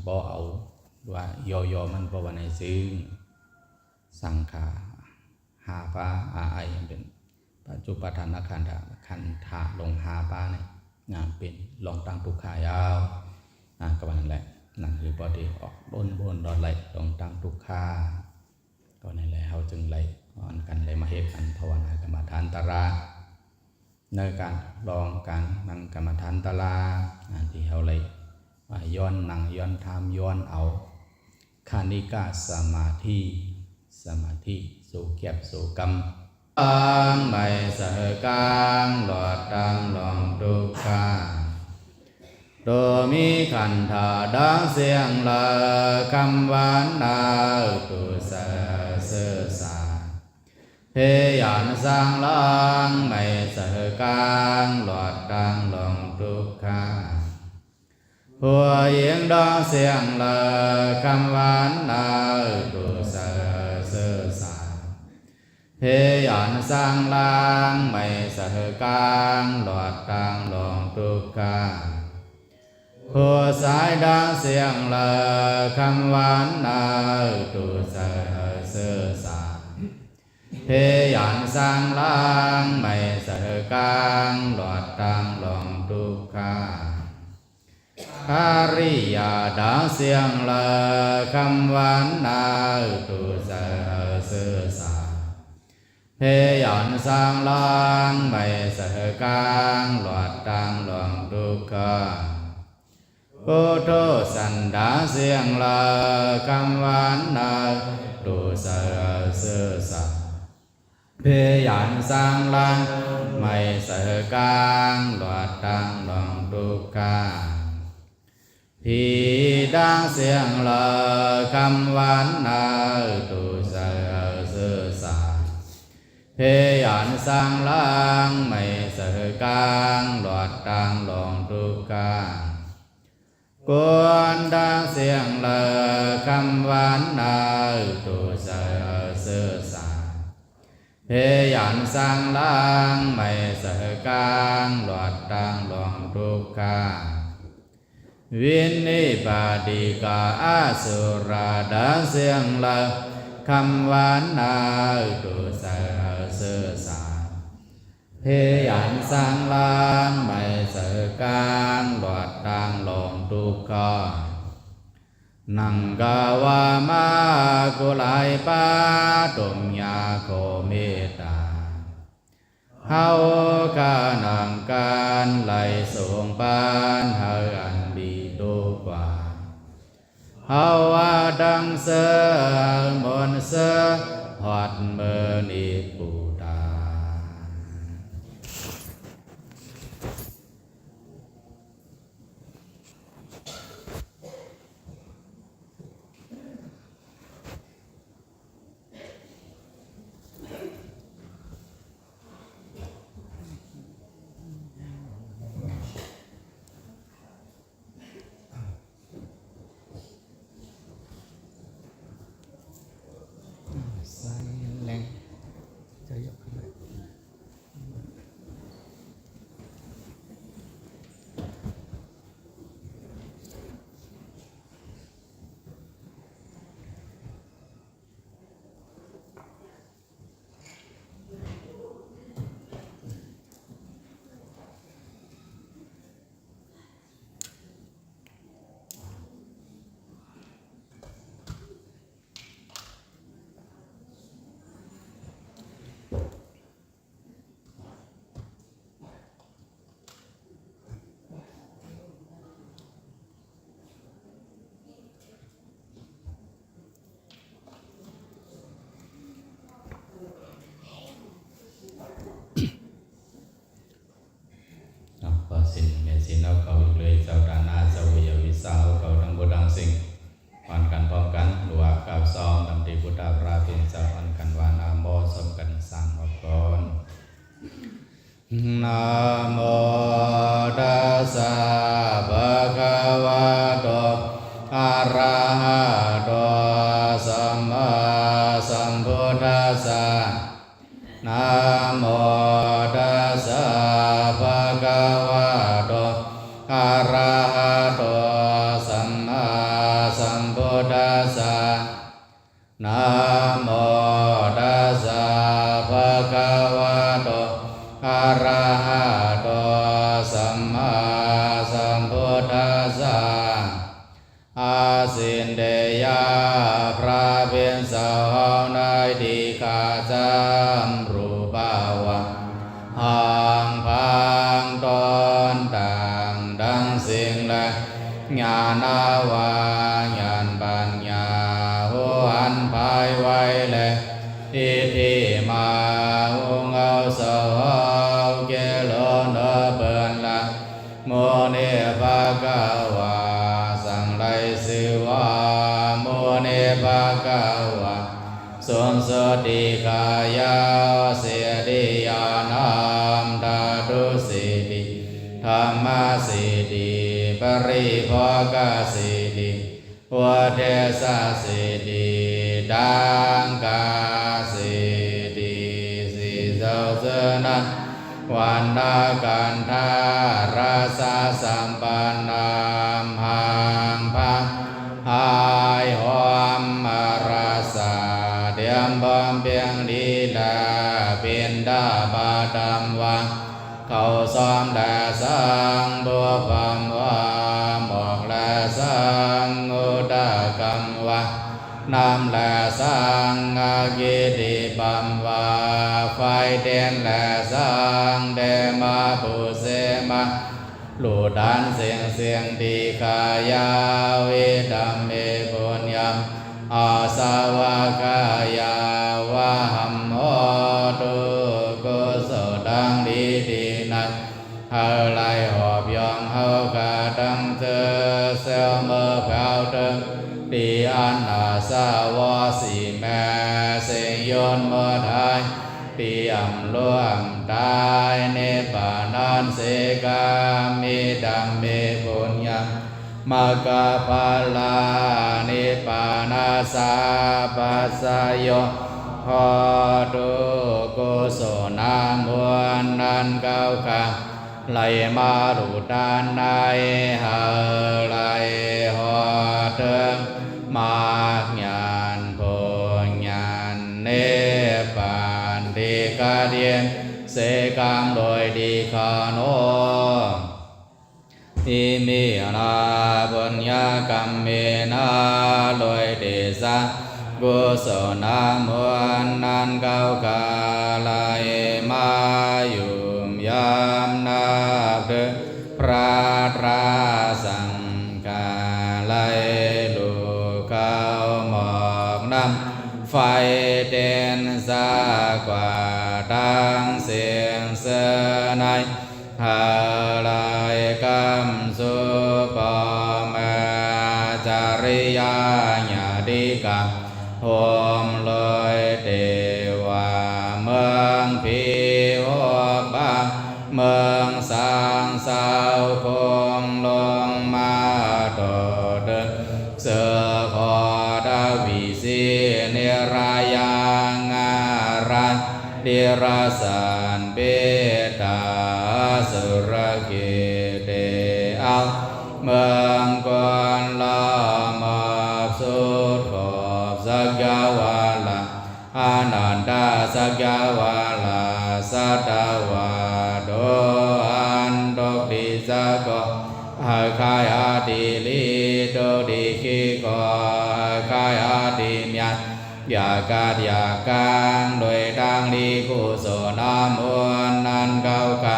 บ่เอาว่าย่อๆ มัน เพราะว่าในซึ่งสังขารห้าประเภท อ่า ไอ้เป็น pañcupādānakkhandhā ขันธะลงห้าประเภทนี่ อ่า เป็นลองตั้งทุกขะยาว อ่า ก็ว่านั่นแหละ นั่นคือพอดีออกบนบนดอดไหลลองตั้งทุกขะ ก็นั่นแหละ เฮาจึงได้อ่อนกัน ได้มาเฮ็ดกันภาวนากรรมฐานตะลา ในการลองการนั่งกรรมฐานตะลา อ่า ที่เฮาได้ อ่า ย้อนนั่ง ย้อนทำ ย้อนเอา คณิกะสมาธิ สมาธิ สูแก็บสูกำ ตัง ไม่เสอกัง หลอดตังหลองทุกขะ ตัวมีขันธะดังเสียงลา คำหวานนาตุเสอเสอสา พยานสร้างล้าง ไม่เสอกัง หลอดตังหลองทุกขะ ผู้หญิงดังเสียงลา คำหวานนาตุเสอเสอสา พยานสร้างล้าง ไม่เสอกัง หลอดตังหลองทุกขะ ผู้ชายดังเสียงลา คำหวานนาตุเสอเสอสา พยานสร้างล้าง ไม่เสอกัง หลอดตังหลองทุกขะ ภริยาดังเสียงลา คำหวานนาตุเสอเสอสา พยานสร้างล้าง ไม่เสอกัง หลอดตังหลองทุกขะ ปุถุชนดังเสียงลา คำหวานนาตุเสอเสอสา พยานสร้างล้าง ไม่เสอกัง หลอดตังหลองทุกขะ ผีดังเสียงลา คำหวานนาตุเสอเสอสา พยานสร้างล้าง ไม่เสอกัง หลอดตังหลองทุกขะ คนดังเสียงลา คำหวานนาตุเสอเสอสา พยานสร้างล้าง ไม่เสอกัง หลอดตังหลองทุกขะ วินนิปาติกาอสุราดังเสียงลา คำหวานนาตุเสอเสอสา พยานสร้างล้าง ไม่เสอกัง หลอดตังหลองทุกขะ นังกาวามากุลายปาตุมยาโคเมตตา เฮาข้านังการไล่ส่งปานเฮาอันดีโตกว่า เฮาว่าดังเสอมนเสอฮอดเมินิปูตา Namo tassa bhagavato arahato sammāsambuddhassa. Namo tassa bhagavato arahato sammāsambuddhassa. Namo tassa bhagavato arahato sammāsambuddhassa. Asintīyā พระภิกษุเฮาใน dīghā สำรูปว่า ห้างพังต้นต่างทั้งสิ้นแล ญาณว่าญาณปัญญา รู้หันภายไว้แล อิทธิมา องค์อาวุโส เกโลเนอเปินละ มุนิภะคะวา สังไลชื่อว่า มุนิภะคะวา สูงสุดดีกายาวสิทธิญาณธาตุสิทธิ ธรรมสิทธิ ปริภโภคสิทธิ อุทเทสสิทธิ ทังคสิทธิ สี่เจ้าเจ้านั้น วันนากันทารสสัมปันนัมหังพัง หายหอมมารสา เตรียมพร้อมเพียงดีแล ปิณฑบาตทำวัง ข้าวซ้อมแลสัง บุพพมวา หมอกแลสัง อุตกรรมวา น้ำแลสัง อกิติปัมวา ไฟเต็นแลสัง เตมาปุเสมา ลูกตันสิ่งสิ่งดีกายาว อิดัมเมปุญญัม อาสวะกายาวะหัมโหตุ กุศลทั้งดีที่ใน เฮาไลหอบยองเฮากาตังเธอ เซลเมื่อแผวเติง ที่อันอาสวะสีแม่ สิ่งยนต์เมื่อท้าย ที่อ่ำล่วงตาย นิพพานันเสกามิดัมเมปุญญา มะกะพะลา นิพพานาสาปัสสะโย โหตุ กุศลน้ำมนต์นั้นเก้าข้า ไหลมาลูกตันใน เฮาไลหอดเถิง มรรคญาณ ผลญาณ นิพพานที่กาดเย็น เสกามโดยดีขานอ อิมินา ปุญญกรรมเมนะ โดยเดชะ กุศลน้ำมนต์นั้นเก้าข้าไหลมา หยุมยามนับถือ พระตราสังฆาไหลลูกข้าวหมอกน้ำ ไฟเต็นสากว่าตังสิ่งเสื้อใน เฮาไลกำสุปอแม่ จริยาญาติกา โฮมโดยเตวา เมืองผีหกบ้า เมืองสางเศร้าคงลงมาต่อเดิน เสือขอดาวิสี นิรายางารา ดิรสันเปตา สุรเกเตเอา เมืองกวนล้อมอบสุดขอบ สักยาวาลา อนันตา สักยาวาลา สัตวาโด อันตกดีสะกอ หากายอาทิลี ตกดีขี้กอ หากายอาทิมยัน อย่ากาดอย่ากาง โดยทางดีกุศลน้ำมนต์นั้นเก้าข้า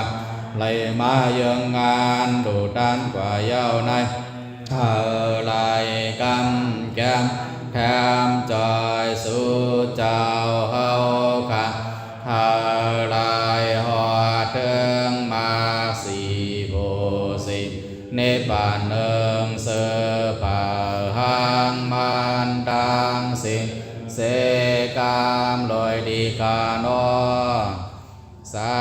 ไหลมาเยืองงาน ดุจดันกว่าเย้าใน เฮาไลกำแก้ม แถมจอยสู่เจ้าเฮาข้า เฮาไลหอดเถิงมรรคสี่โพธิ์สี่ นิพพานหนึ่ง เสื้อผ้าหางมันตังสิ่ง เสกามโดยดีขานอ สา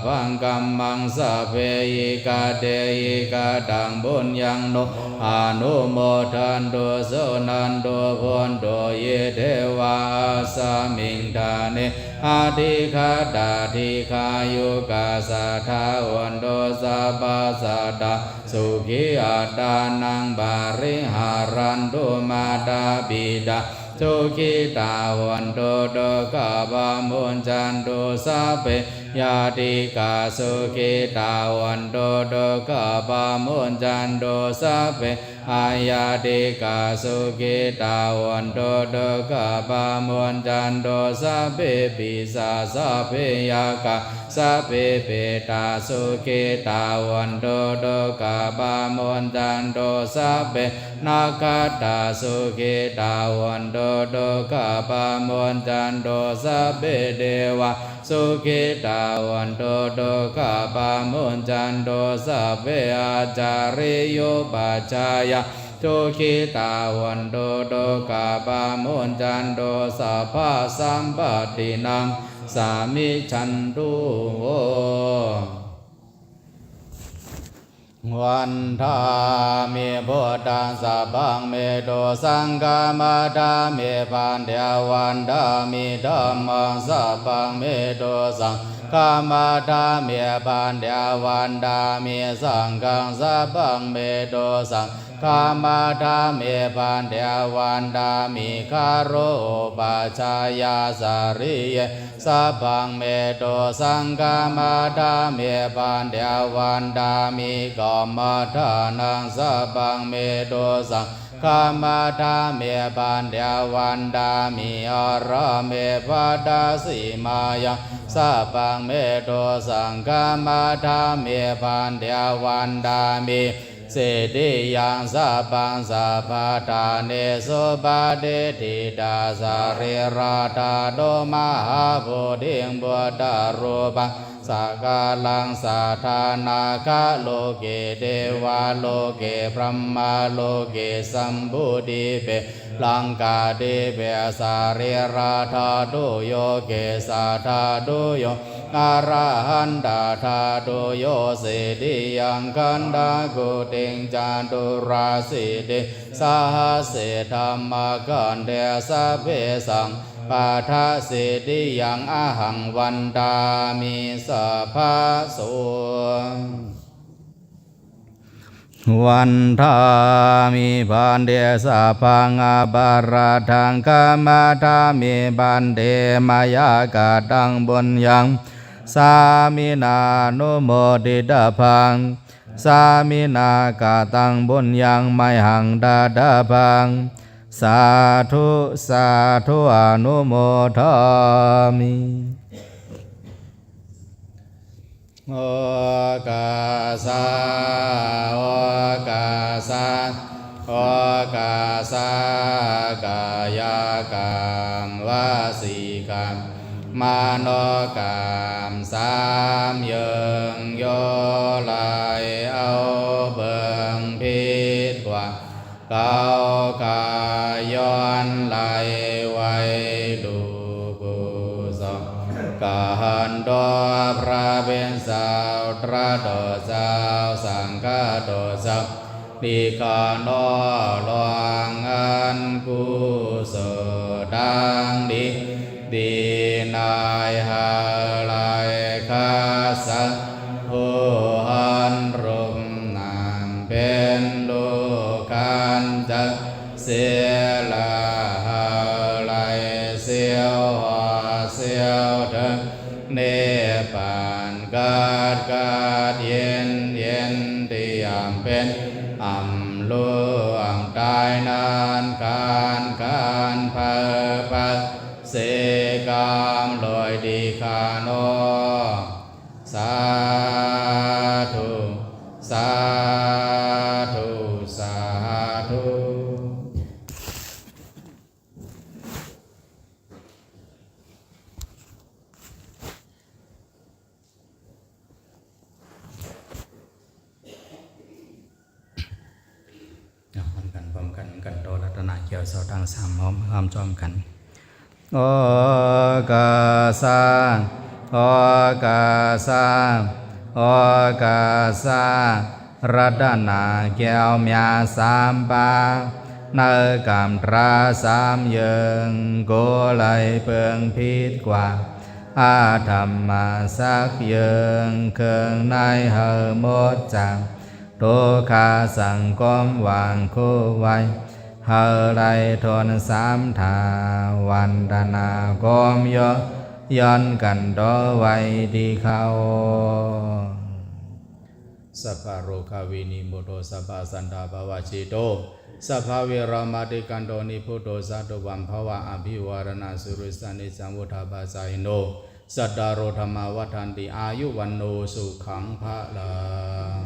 labhantu sabbaṃ kammaṃ sabbehi kate ekadaṃ puññaṃ no anumodantu suṇantu bhonto ye devā asmiṃ ṭhāne adhigatā dīghāyukā sadā hontu sabbadā sadā sukhī attānaṃ pariharantu mātā pitā sukhitā hontu dukkhā pamuñcantu sabbe ñātikā sukhitā hontu dukkhā pamuñcantu sabbe aññātikā sukhitā hontu dukkhā pamuñcantu sabbe pisā sabbe yakkhā sabbe petā sukhitā hontu dukkhā pamuñcantu sabbe nakkhattā sukhitā hontu dukkhā pamuñcantu sabbe devā sukhitā hontu dukkhā pamuñcantu sabbe ācariyupajjhāyā sukhitā hontu dukkhā pamuñcantu sabbasampattināṃ samijjhantu. Vandāmi buddhaṃ sabbaṃ me dosaṃ khamatha me bhante vandāmi dhammaṃ sabbaṃ me dosaṃ khamatha me bhante vandāmi saṅghaṃ sabbaṃ me dosaṃ khamatha me bhante vandāmi garo upajjhāyā sariye sabbaṃ me dosaṃ khamatha me bhante vandāmi kammaṭṭhānaṃ sabbaṃ me dosaṃ khamatha me bhante vandāmi ārāme bhaddasīmāyaṃ sabbaṃ me dosaṃ khamatha me bhante vandāmi siddhiyaṃ sabbaṃ sabbaṭṭhānesu patiṭṭhitā sarīradhātu mahābodhiṃ buddharūpaṃ sakalaṃ sadā nāgaloke devaloke brahmaloke jambudīpe laṅkādīpe sarīradhātuyo kesādhātuyo arahantadhātuyo siddhiyaṃ gandhakuṭiṃ caturāsītisahassidhammakkhandhe sabbesaṃ paṭhasiddhiyaṃ ahaṃ vandāmi sabbaso. Vandāmi bhante sabbaṃ aparādhaṃ khamatha me bhante mayā kataṃ puññaṃ sāminā anumoditabbaṃ sāminā kataṃ puññaṃ mayhaṃ dātabbaṃ sādhu sādhu anumodāmi. Okāsa okāsa okāsa kāyakaṃ vacīkaṃ manokaṃ สาม เยิงโยไหลเอาเบิ่งผิดกว่า เกากายย้อนไหลไว้ลูกกุศล กหันโต พระผู้เป็นเจ้า ตรัสต่อเจ้า สังฆะต่อเจ้า นิกขานอลองอันกุศลดังนี้ ดีนายหาลายคาสัตว์ผู้หันรูปนามเป็นลูกขันธ์จะ เสียละหาลายเสียวหอเสียวเถิงนิพพานเกิดเกิดเย็นเย็นเที่ยงเป็นอัมลูอัมตายนานขานขานเผาเผาเสกามโดยดีคาโน สาธุ สาธุ สาธุ เอาพร้อมกัน พร้อมกัน กันโตรัตนาเกี่ยวเสาตั้งสามหอม หอมจอมกัน โอคาสา โอกาสะ โอกาสะ รัตนาแก้วเมียสามปา ในกำตราสามเยิง กูเลยเปิงผิดกว่า อาธรรมาสักเยิง เครื่องในเฮาหมดจาก ทุกขาสังคมวางคู่ไว้ เฮาได้ทนสามทา วันตนาก้มยก ย้อนกันต่อไว้ที่เขา Sabbarogavinimutto sabbasantāpavajjito sabbaveramatikkanto nibbuto satuvambhava abhivādanasīlissa niccaṃ vuḍḍhāpacāyino cattāro dhammā vaḍḍhanti āyu vaṇṇo sukhaṃ balaṃ.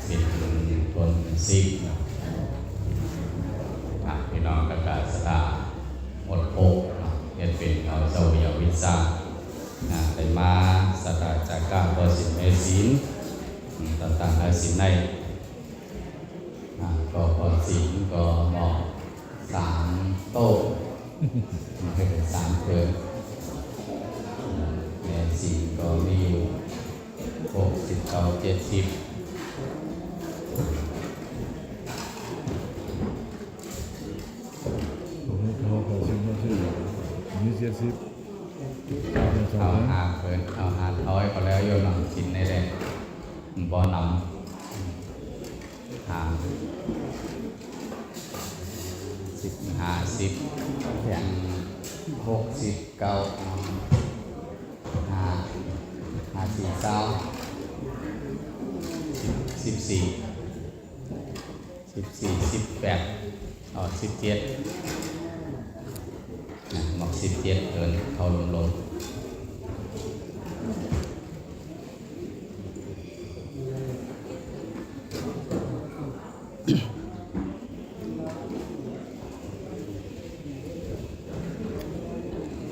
ສິບ ຄົນສິບ ອ່ະ ພີ່ນ້ອງກະກາສະດາ ໝົດຄົບເນາະ ເຮັດເປັນເອົາເຈົ້າວິຍາວິຊາ ນະ ໄດ້ມາສະດາຈັກກະບໍ່ສິນແມ່ສິນ ອືມ ຕ່າງໆລາຍສິນໃນ ອ່າ ກໍພໍ່ສິນກໍມອບສາມໂຕະ ໃຫ້ເປັນສາມເທີນ ແມ່ສິນກໍມີຢູ່ຫົກສິບ ເກົ້າ ເຈັດສິບ ມີເຈັດສິບ ເອົາຫ້າເພິ່ນ ເອົາຫ້າຮ້ອຍກໍແລ້ວຢູ່ເນາະ ສິນໃນແດນ ບໍ່ນຳ ຫ້າ ສິບ ຫ້າສິບ ຫົກສິບ ເກົ້າ ຫ້າ ຫ້າສີ່ ຊາວ ສິບສີ່ ສິບສີ່ ສິບແປດ ເອົາສິບເຈັດ ນະ ມັກສິບເຈັດ ເອີ້ນເຂົ້າລົມໆ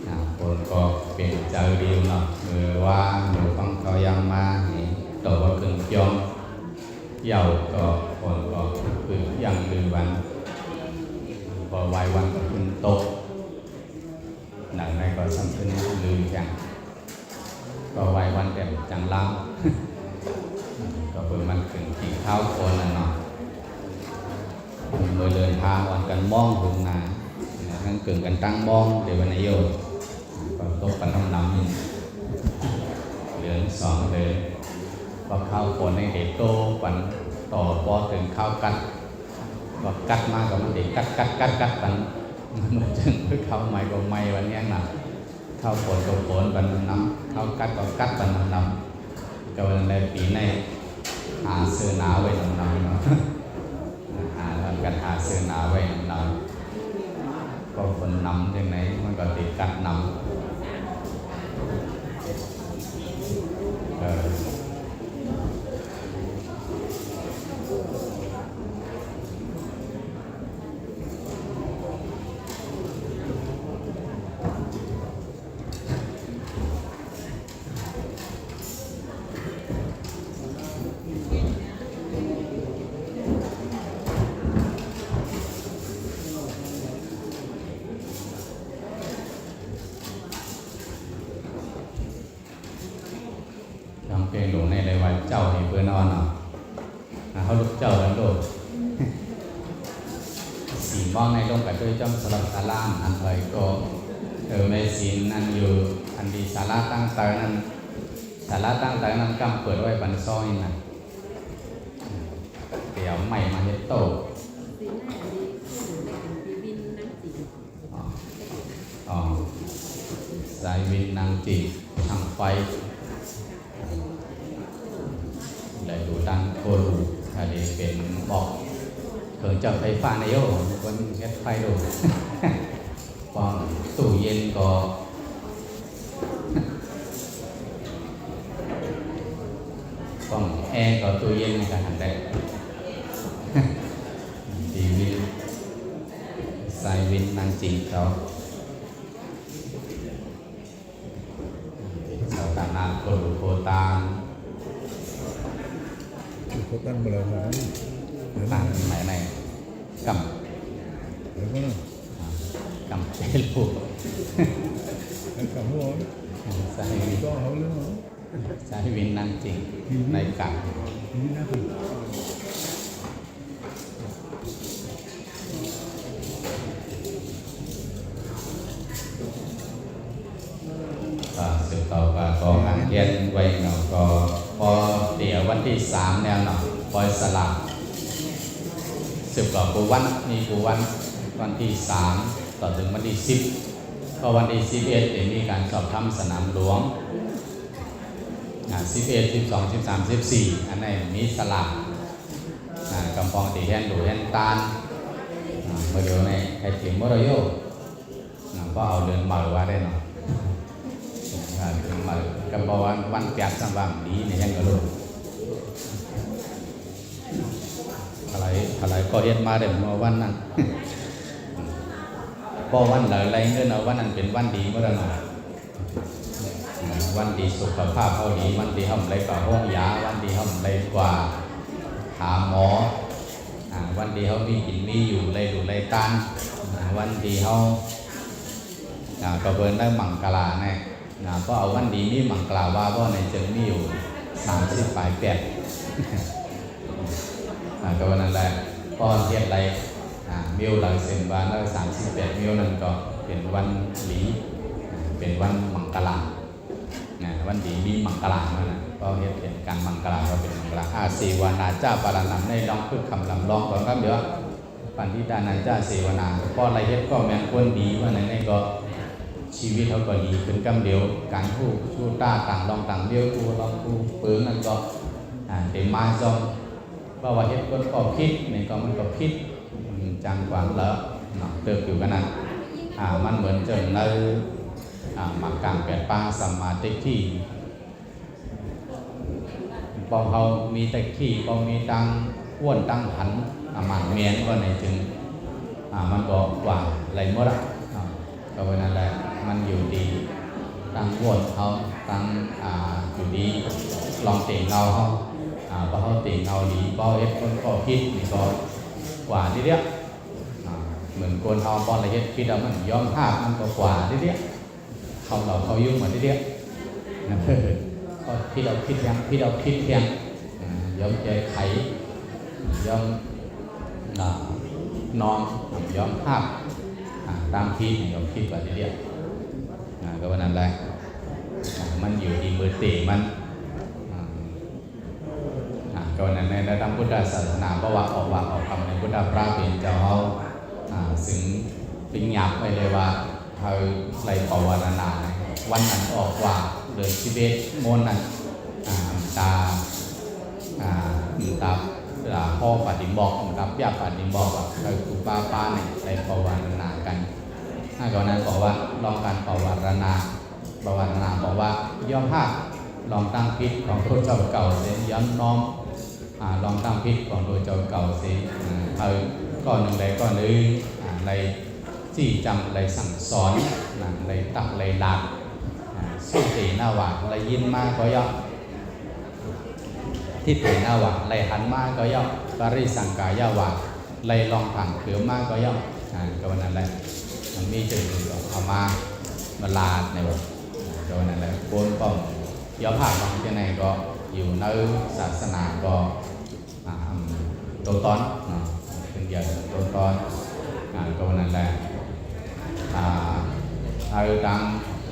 ອ່າ ຄົນກໍເປັນໃຈດີເນາະ ເມື່ອວ່າມື້ຟັງເຂົາຍັງມານີ້ ໂຕວ່າຂຶ້ນຈອງ ເຍົາກໍຄົນກໍຄືຍັງລືວັນ ບໍ່ໄຫວວັນກໍຂຶ້ນຕົກ ໜັງໃນກໍສຳເປັນລືແຂງ ກໍໄຫວວັນແຕ່ຈັ່ງລາວ ກໍເບິ່ງມັນຂຶ້ນທີ່ຄາວຄົນນະເນາະ ເມື່ອເດີນທາງວັນກັນມອງເບິ່ງໜ້າ ທັງເກີງກັນຕັ້ງມອງເດວັນນະໂຍ ກໍຕົກກັນນ້ຳນຳນີ້ ເດືອນສອງເດືອນ ກໍຄາວຝົນໃຫ້ເດໂຕກັນຕໍ່ ພໍເຖິງຄາວກັດ ກໍກັດມາກໍມັນເດກັດກັດກັດກັດກັນ ມັນເຖິງຄາວໄໝກໍໄໝວັນແຮງນະ ຄາວຝົນກໍຝົນບັນນຳ ຄາວກັດກໍກັດບັນນຳ ກໍວັນໃດປີໃນຫາເສື້ອໜາວໄວ້ນຳນຳເນາະ ຫາກັນຫາເສື້ອໜາວໄວ້ນຳນຳ ກໍຝົນນຳຈັ່ງໃດມັນກໍຕິດກັດນຳ ເອີ. ပဵၼ်လူႇၼႆႉ လႆႈဝႃႈၸဝ်ႈႁေပိူၼ်ႈဢေႃႈၼေႃႈ။ ဢႃႇ ႁဝ်းလုၵ်ႉၸဝ်ႈၵၼ်လူး။ သီႇမူင်းၼႆႉ လူင်းၵႂႃႇတူၺ်းၸွမ်းသလႃႇ သလႃႇဢၼ်ၼႆႉၵေႃႈ ဢိူဝ်ႈ မႄႈသိၼ်ၼၼ်ႉယူႇ ဢၼ်တီႈသႃလႃးတၢင်းတႂ်ႈၼၼ်ႉ သႃလႃးတၢင်းတႂ်ႈၼၼ်ႉ ၵမ်းပိုတ်ႇဝႆႉပၼ်သွင်ၼႃႇ။ တေဢဝ်မႆႉမႃးႁဵတ်းတူဝ်ႈ။ ဢေႃႈ ဢေႃႈ သၢႆဝိၼ်းၼၢင်းၸိင်ႇ ၸၢင်ႈၾႆး လႄႈ လူႇတၢင်းၶူဝ်းလူႇ ဢၼ်ၼႆႉပဵၼ်မွၵ်ႈ ၶိူင်ႈၸႂ်ႉၾႆးၾႃႉၼႆယဝ်ႉ ၵူၼ်းႁဵတ်းၾႆးလူႇ ၽွမ်ႉတူႈယဵၼ်ၵေႃႈ ၽွမ်ႉဢႄးၵေႃႈ တူႈယဵၼ်ၵေႃႈ ႁၼ်လႆႈ တီႈဝိၼ်း သၢႆဝိၼ်းၼၢင်းၸိင်ႇၶဝ် သဝ်ႇတႃႇၼ ၶူဝ်းလူႇၶူဝ်းတၢၼ်း ၶူဝ်းတၢၼ်းမႃးလႄႈၼႃႇ တၢၼ်းမႂ်ႇၼႆႉ ၵမ်ႉ လႄႈၵေႃႈၼႃႇ ဢႃႇ ၵမ်ႉၸႂ်လူႇ လႄႈၵမ်ႉႁူဝ် သၢႆဝိၼ်း ၵေႃႈႁဝ်းလႄႈၼေႃႈ သၢႆဝိၼ်းၼၢင်းၸိင်ႇ ၼႂ်းၵၢင် ၼႂ်းၵၢင် ဢႃႇ သိုပ်ႇတေႃႇၵႂႃႇ ၵေႃႈႁၢင်ႈႁႅၼ်းဝႆႉၼေႃႈ ၵေႃႈ ပေႃးတေႃႇဝၼ်းထီႉသၢမ်ၼႆႉၼေႃႈ ပွႆးသလၢၵ်ႇ သိုပ်ႇတေႃႇၵူႈဝၼ်း မီးၵူႈဝၼ်း ဝၼ်းထီႉသၢမ် တေႃႇထိုင်ဝၼ်းထီႉသိပ်း ၵေႃႈ ဝၼ်းထီႉသိပ်းဢဵတ်း တေမီးၵၢၼ်သွပ်ႇထမ်းသၼၢမ်လူင် ဢႃႇ သိပ်းဢဵတ်း သိပ်းသွင် သိပ်းသၢမ် သိပ်းသီႇ ဢၼ်ၼႆႉမီးသလၢၵ်ႇ ဢႃႇ ၵမ်ႈၽွင်ႈတေႁႅၼ်းလူႇႁႅၼ်းတၢၼ်း ဢႃႇ မိူဝ်ႈလဵဝ်ၼႆႉ ႁႂ်ႈထိုင်မိူဝ်ႈလဵဝ် ဢႃႇ ပေႃးဢဝ်လိူၼ်မႂ်ႇဝႃႈလႆႈၼေႃႈ ဢႃႇ လိူၼ်မႂ်ႇ ၵမ်ႈၽွင်ႈဝၼ်း ဝၼ်းပႅတ်ႈသမ်ႉဝႃႈလီၼႆ ႁႅၼ်းၵႂႃႇလူး ၽႂ် ၽႂ်ၵေႃႈႁဵတ်းမႃးလႆႈ မိူဝ်ႈဝၼ်းၼၼ်ႉ ပေႃးဝၼ်းလႂ်လႆႈငိုၼ်း ဢဝ်ဝၼ်းၼၼ်ႉ ပဵၼ်ဝၼ်းလီမူတ်းယဝ်ႉၼေႃႈ။ ဝၼ်းတီႈသုၶၽၢပ်ႈႁဝ်းလီ ဝၼ်းတီႈႁဝ်းဢမ်ႇလႆႈၵႂႃႇႁူင်းယႃ ဝၼ်းတီႈႁဝ်းဢမ်ႇလႆႈၵႂႃႇႁႃမေႃ ဢႃႇ ဝၼ်းတီႈႁဝ်းမီးၵိၼ်မီးယူႇ လႆႈလူႇလႆႈတၢၼ်း ဢႃႇ ဝၼ်းတီႈႁဝ်း ဢႃႇ ၵွပ်ႈပိူဝ်ႈၼႂ်းမင်ႇၵလႃႇၼႆႉ ၼႃႇ ပေႃးဢဝ်ဝၼ်းလီမီးမင်ႇၵလႃႇဝႃႈ ပေႃးၼႆ ၸင်ႇမီးယူႇ သၢမ်သိပ်းပၢႆပႅတ်ႇ ဢႃႇ ၵွပ်ႈၼၼ်လႄႈ ပေႃးႁဵတ်းလႆႈ ဢႃႇ မဵဝ်းလႂ် သင်ဝႃႈၼႂ်း သၢမ်သိပ်းပႅတ်ႇမဵဝ်းၼၼ်ႉၵေႃႈ ပဵၼ်ဝၼ်းလီ ဢႃႇ ပဵၼ်ဝၼ်းမင်ႇၵလႃႇ ၼႃႇ ဝၼ်းလီမီးမင်ႇၵလႃႇၼၼ်ႉၼႃႇ ပေႃးႁဵတ်းပဵၼ်ၵၢၼ်မင်ႇၵလႃႇ ၵေႃႈပဵၼ်မင်ႇၵလႃႇ ဢႃႇ သေႇဝၼႃႇၸ ပႃႇရၼမ်ႇ ၼႆႉ လွင်ႈၽိုၵ်းၶၢမ်ႇလမ်ႇလွင်ႈ ၵေႃႈၵမ်းလဵဝ် ပၼ်ႇတိတႃႇၼၼ်ႇၸ သေႇဝၼႃႇ ပေႃးလႆႈႁဵတ်းၵေႃႉမႅၼ်ႈၵူၼ်းလီ ဝႃႈၼႆၼႆၵေႃႈ ၸီးဝိတ်ႉႁဝ်းၵေႃႈလီၶိုၼ်ႈၵမ်းလဵဝ်။ ၵၢၼ်ႁူႉၸူးတႃႉ တၢင်ႇလွင်ႈတၢင်ႇမဵဝ်း ၵူႈလွင်ႈၵူႈပိူင်ၼၼ်ႉၵေႃႈ ဢႃႇ တေမႃးၸွမ်း။ ပေႃးဝႃႈႁဵတ်းၵူၼ်းၵေႃႉၽိတ်းၼႆၵေႃႈ မၼ်းၵေႃႈၽိတ်း ဢိုမ်ႇ ၸၢင်ႈၵႂႃႇလႄႈ ၼေႃႈ တိူၵ်ႈယူႇၵႃႈၼၼ်ႉ။ ဢႃႇ မၼ်းမိူၼ်ၸိူင်ႉၼႂ်း ဢႃႇ မၵ်ႉၵင်ႇပႅတ်ႇပႃး သမ်ႇမႃႇတိတ်ႉထိ ပေႃးႁဝ်းမီးတိတ်ႉထိ ပေႃးမီးတၢင်းဝူၼ်ႉတၢင်းႁၼ် ဢႃႇ မၢၼ်ႇမႅၼ်ႈဝႃႈၼႆၸိုင် ဢႃႇ မၼ်းၵေႃႈၵႂႃႇလႆႈမူတ်းဢႃႇ။ ဢႃႇ ၵွပ်ႈပိူဝ်ႈၼၼ်လႄႈ မၼ်းယူႇတီႈတၢင်းဝူၼ်ႉႁဝ်း တၢင်း ဢႃႇ ယူႇတီႈလွင်ႈတဵင်ႇငဝ်ႈႁဝ်း ဢႃႇ ပေႃးႁဝ်းတဵင်ႇငဝ်ႈလီ ပေႃးႁဵတ်းၵူၼ်းၵေႃႉၽိတ်းၼႆၵေႃႈ ၵႂႃႇလီလီ ဢႃႇ မိူၼ်ၵူၼ်းႁဝ်း ပေႃးလႆႈႁဵတ်းၽိတ်း ဢႃႇ မၼ်းယွမ်းႁပ်ႉ မၼ်းၵေႃႈၵႂႃႇလီလီ ၶဝ်ႈလဝ်ႈၶဝ်ႈယုင်းမႃးလီလီ ၼႃႇ ၵေႃႈၽိတ်းဢဝ်ၽိတ်းထႅင်ႈ ၽိတ်းဢဝ်ၽိတ်းထႅင်ႈ ဢႃႇ ယွမ်းၵႄႈၶႆ ယွမ်း ဢႃႇ ၼွမ်း ယွမ်းႁပ်ႉ ဢႃႇ တၢင်းၽိတ်းၼႆႉ ၵေႃႈၽိတ်းၵႂႃႇလီလီ ဢႃႇ ၵေႃႈဝႃႈၼၼ်လႄႈ ဢႃႇ မၼ်းယူႇတီႈမိူဝ်ႈတႄႇမၼ်း ဢႃႇ ဢႃႇ ၵွပ်ႈၼၼ် ၼႂ်း ၼႂ်းတၢင်းပုတ်ႉထသႃႇသၼႃႇ ပေႃးဝႃႈ ဢွၵ်ႇဝႃႈဢွၵ်ႇၵႂၢမ်းၼႆ ပုတ်ႉထၽြႃးပဵၼ်ၸဝ်ႈႁဝ်း ဢႃႇ ထိုင်ပၺ်ႇၺၢပ်ႈဝႆႉလႄႈဝႃႈ ႁႂ်ႈလႆႈၽႃႇဝၼႃႇၼႃႇ။ ဝၼ်းဢၼ်ဢွၵ်ႇဝႃႇ လိူၼ်သိပ်းဢဵတ်းမူၼ်းၼၼ်ႉ ဢႃႇ တႃႇ ဢႃႇ တႃႇ ဢႃႇ ႁေႃးပႃႇတိမွၵ်ႈ တႃႇပျႃႉပႃႇတိမွၵ်ႈ ဢႃႇ ႁႂ်ႈၵူႈပႃးပႃးၼႆႉ လႆႈၽႃႇဝၼႃႇၵၼ်။ ဢႃႇ ၵွပ်ႈၼၼ် ပေႃးဝႃႈ လွင်ႈၵၢၼ်ၽႃႇဝၼႃႇ ၽႃႇဝၼႃႇ ပေႃးဝႃႈ ယွမ်းႁပ်ႉ လွင်ႈတၢင်းၽိတ်းၶွင်တူဝ်ၸဝ်ႈၵဝ်ႇသေ ယွမ်းၼွမ်း ဢႃႇ လွင်ႈတၢင်းၽိတ်းၶွင်တူဝ်ၸဝ်ႈၵဝ်ႇသေ ဢႃႇ ႁႂ်ႈၵေႃႉၼိုင်ႈလႄႈၵေႃႉၼိုင်ႈ ဢႃႇ လႆႈၸီႉၸမ်း လႆႈသင်ႇသွၼ် ၼႃႇ လႆႈတၵ်ႉလႆႈလၢတ်ႈ ဢႃႇ သုတေႇၼဝႃႇ လႆႈယိၼ်းမႃးၵေႃႈယဝ်ႉ ထိတ်ႉထေႇၼဝႃႇ လႆႈႁၼ်မႃးၵေႃႈယဝ်ႉ ပရိသင်ႇၵႃႇယဝႃႇ လႆႈလွင်ႈၽၢင်ႉၶိူဝ်းမႃးၵေႃႈယဝ်ႉ ဢႃႇ ၵွပ်ႈၼၼ်လႄႈ မၼ်းမီးၸိူင်ႉၼႆၵေႃႈ ဢဝ်မႃး မႃးလၢတ်ႈၼႆဝႃႇ ဢႃႇ ၵွပ်ႈၼၼ်လႄႈ ၵူၼ်းၵေႃႈ ယွမ်းႁပ်ႉလွင်ႈၸိူင်ႉၼႆၵေႃႈ ຢູ່ໃນສາສະໜາກໍ ອ່າ ຕົ້ນຕອນເນາະ ເປັນຢາກຕົ້ນຕອນ ອ່າ ກໍນັ້ນແຫຼະ ອ່າ ໃນທາງ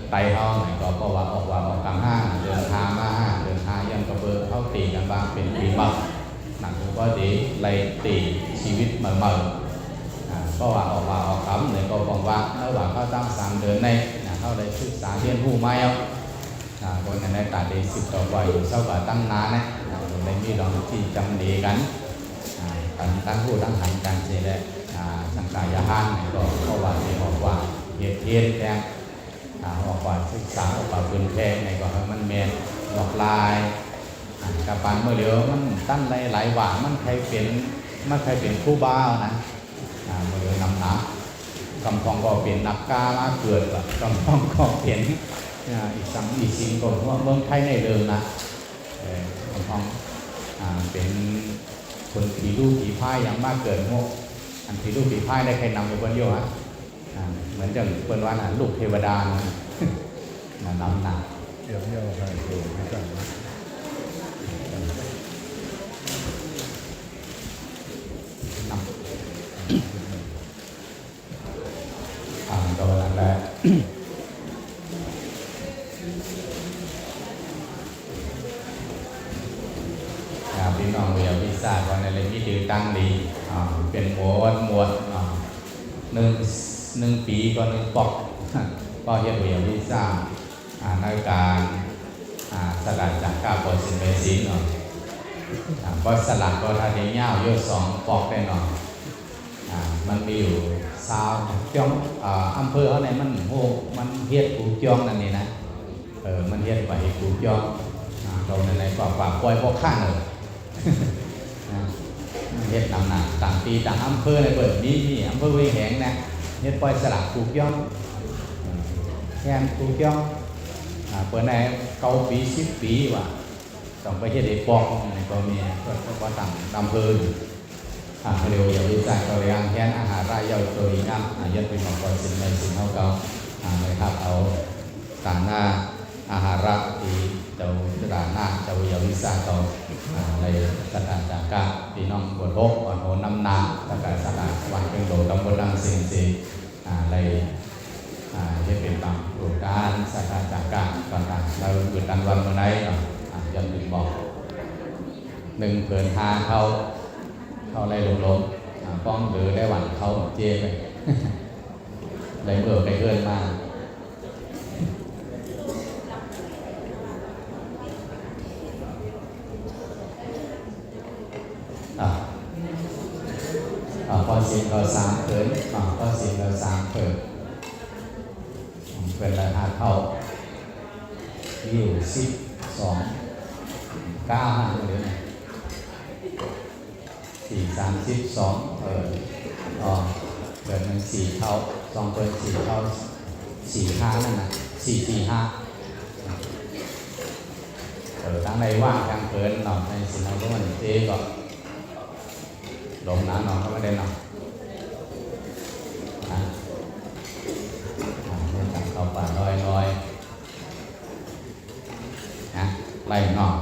ໄທເຮົານີ້ກໍເພາະວ່າອອກວາອອກກຳຫ້າ ເດືອນຫ້າມາຫ້າ ເດືອນຫ້າ ຍ້ອນກໍເບິ່ງເຮົາຕີກັນວ່າເປັນປີໃໝ່ ນັ້ນກໍດີໄລ່ຕີຊີວິດໃໝ່ໆ ອ່າ ເພາະວ່າອອກວາອອກກຳນີ້ກໍບອກວ່າ ເອີ ວ່າເຂົາຕັ້ງສາມເດືອນໃນ ນະ ເຮົາໄດ້ສຶກສາຮຽນຮູ້ມາແລ້ວ ອ່າ ກໍຍັງໄດ້ຕາໄດ້ສືບຕໍ່ໄວ້ຢູ່ເຈົ້າວ່າຕັ້ງນານນະ ອ່າ ໄດ້ມີລອງທີ່ຈຳເນກັນ ອ່າ ກັນຕັ້ງຮູ້ຕັ້ງຫັນກັນຊີ້ແຫຼະ ອ່າ ສັງຂາຍານນີ້ກໍເພາະວ່າຊິອອກວ່າເຮັດຮຽນແຕ່ງ ອ່າ ອອກວ່າສຶກສາ ອອກວ່າເບິ່ງແທ້ໃນກໍໃຫ້ມັນແມ່ນອອກລາຍ ອ່າ ກະປານມື້ດຽວມັນຕັນໄດ້ຫຼາຍວ່າ ມັນໃຄ່ເປັນ ມັນໃຄ່ເປັນຄູບາເອົານະ ອ່າ ບໍ່ໄດ້ນຳໜ້າ ກຳພອງກໍເປັນນັກກາລາເກີດ ກຳພອງກໍເປັນ ອ່າ ອີ່ສັງອີ່ສິງກໍເມືອງໄທໃນເດີມນະ ເອີ ກຳພອງ ອ່າ ເປັນຄົນຜີລູຜີພາຍຫຍັງມາເກີດໂຫ ອັນຜີລູຜີພາຍໄດ້ໃຄ່ນຳຢູ່ເພິ່ນຢູ່ຫະ ອ່າ ເໝືອນຈັ່ງເພິ່ນວ່ານະ ລູກເທວະດານະ ນະນຳໜ້າ ອ່າ ໂຕນັ້ນແຫຼະ ອ່າ ພີ່ນ້ອງວິຊາກໍໄດ້ມີຊື່ຕັ້ງດີ ອ່າ ເປັນໝວດ ໝວດ ອ່າ ໜຶ່ງ ໜຶ່ງປີກໍໜຶ່ງປອກ ກໍເຮັດວິຊາ ອ່າ ໃນການ ອ່າ ສະຫຼາກຈາກການບໍ່ສິ້ນແມ່ສິ້ນເນາະ ອ່າ ບໍ່ສະຫຼາກກໍຖ້າໄດ້ຍາວຢູ່ສອງປອກແນ່ນອນ ອ່າ ມັນມີຢູ່ຊາວກຽງ ອ່າ ອຳເພີເຮົານີ້ມັນໂຫ ມັນເຮັດກູກຽງນັ້ນນີ້ນະ ເອີ ມັນເຮັດໄວ້ໃຫ້ກູກຽງ ອ່າ ເຮົານັ້ນແຫຼະກໍຝາກປ່ອຍພວກຂ້າເນາະ ອ່າ ເຮັດນຳໜ້າ ຕ່າງທີ່ຕ່າງອຳເພີນະ ເພິ່ນມີ ມີອຳເພີແຫ່ງນະ ເຮັດປ່ອຍສະຫຼາກກູກຽງ ແມ່ນກູກຽງ ອ່າ ເພິ່ນໃຫ້ເກົ້າປີ ສິບປີວ່າ ຕ້ອງໄປເຮັດໃຫ້ປອກ ອັນນີ້ກໍມີ ເພິ່ນກໍບໍ່ຕັ້ງອຳເພີ ອ່າ ເຮົາເລີຍຢາກຮູ້ຈັກຕົວຢ່າງ ແທນອາຫາລະເຍົາໂຕອີກນຳ ອ່າ ຍາດພີ່ນ້ອງກໍສິນໃນສິນເຮົາເກົ່າ ອ່າ ໄດ້ຮັບເອົາ ຖານະອາຫາລະທີ່ເຈົ້າຖານະເຈົ້າວິຊາເຂົາ ອ່າ ໄດ້ສະຖານະການ ພີ່ນ້ອງບົວທົກ ອ່ອນໂຫນນຳນາ ແລ້ວກະສະຖານວັນເປັນໂດດຳບົນນຳເຊນເຊ ອ່າ ໄດ້ ອ່າ ເຮັດເປັນບາງໂອການສະຖານະການຕ່າງໆ ແລ້ວຄືຕັນວັນມື້ໃດເນາະ ອ່າ ຍ້ອນເພິ່ນບອກ ໜຶ່ງເພິ່ນຫາເຂົ້າ ເຂົ້າໄດ້ລົງໆ ອ່າ ປ້ອງເດີໄດ້ຫວັນເຂົ້າເຈໄປ ໄດ້ເມືອໄປເຮືອນມາ ອ່າ ອ່າ ພໍສິນກໍສາມເພິ່ນ ອ່າ ພໍສິນກໍສາມເພິ່ນ ເພິ່ນລະຫາເຂົ້າ ຢູ່ສິບສອງ ເກົ້າຫ້າເດີນ ສີ່ສາມສິບສອງ ເອີ ອໍ ເພິ່ນໜຶ່ງສີ່ເຂົ້າ ສອງເພິ່ນສີ່ເຂົ້າ ສີ່ຫ້ານັ້ນນະ ສີ່ສີ່ຫ້າ ເອີ ທາງໃດວ່າງທາງເພິ່ນເນາະ ໃນສິນເຮົາກໍມັນເຈກໍລົງໜາເນາະ ກໍບໍ່ໄດ້ເນາະ ອ່າ ອ່າ ເດີນທາງເຂົ້າປ່າລອຍໆ ນະ ໄລ່ເນາະ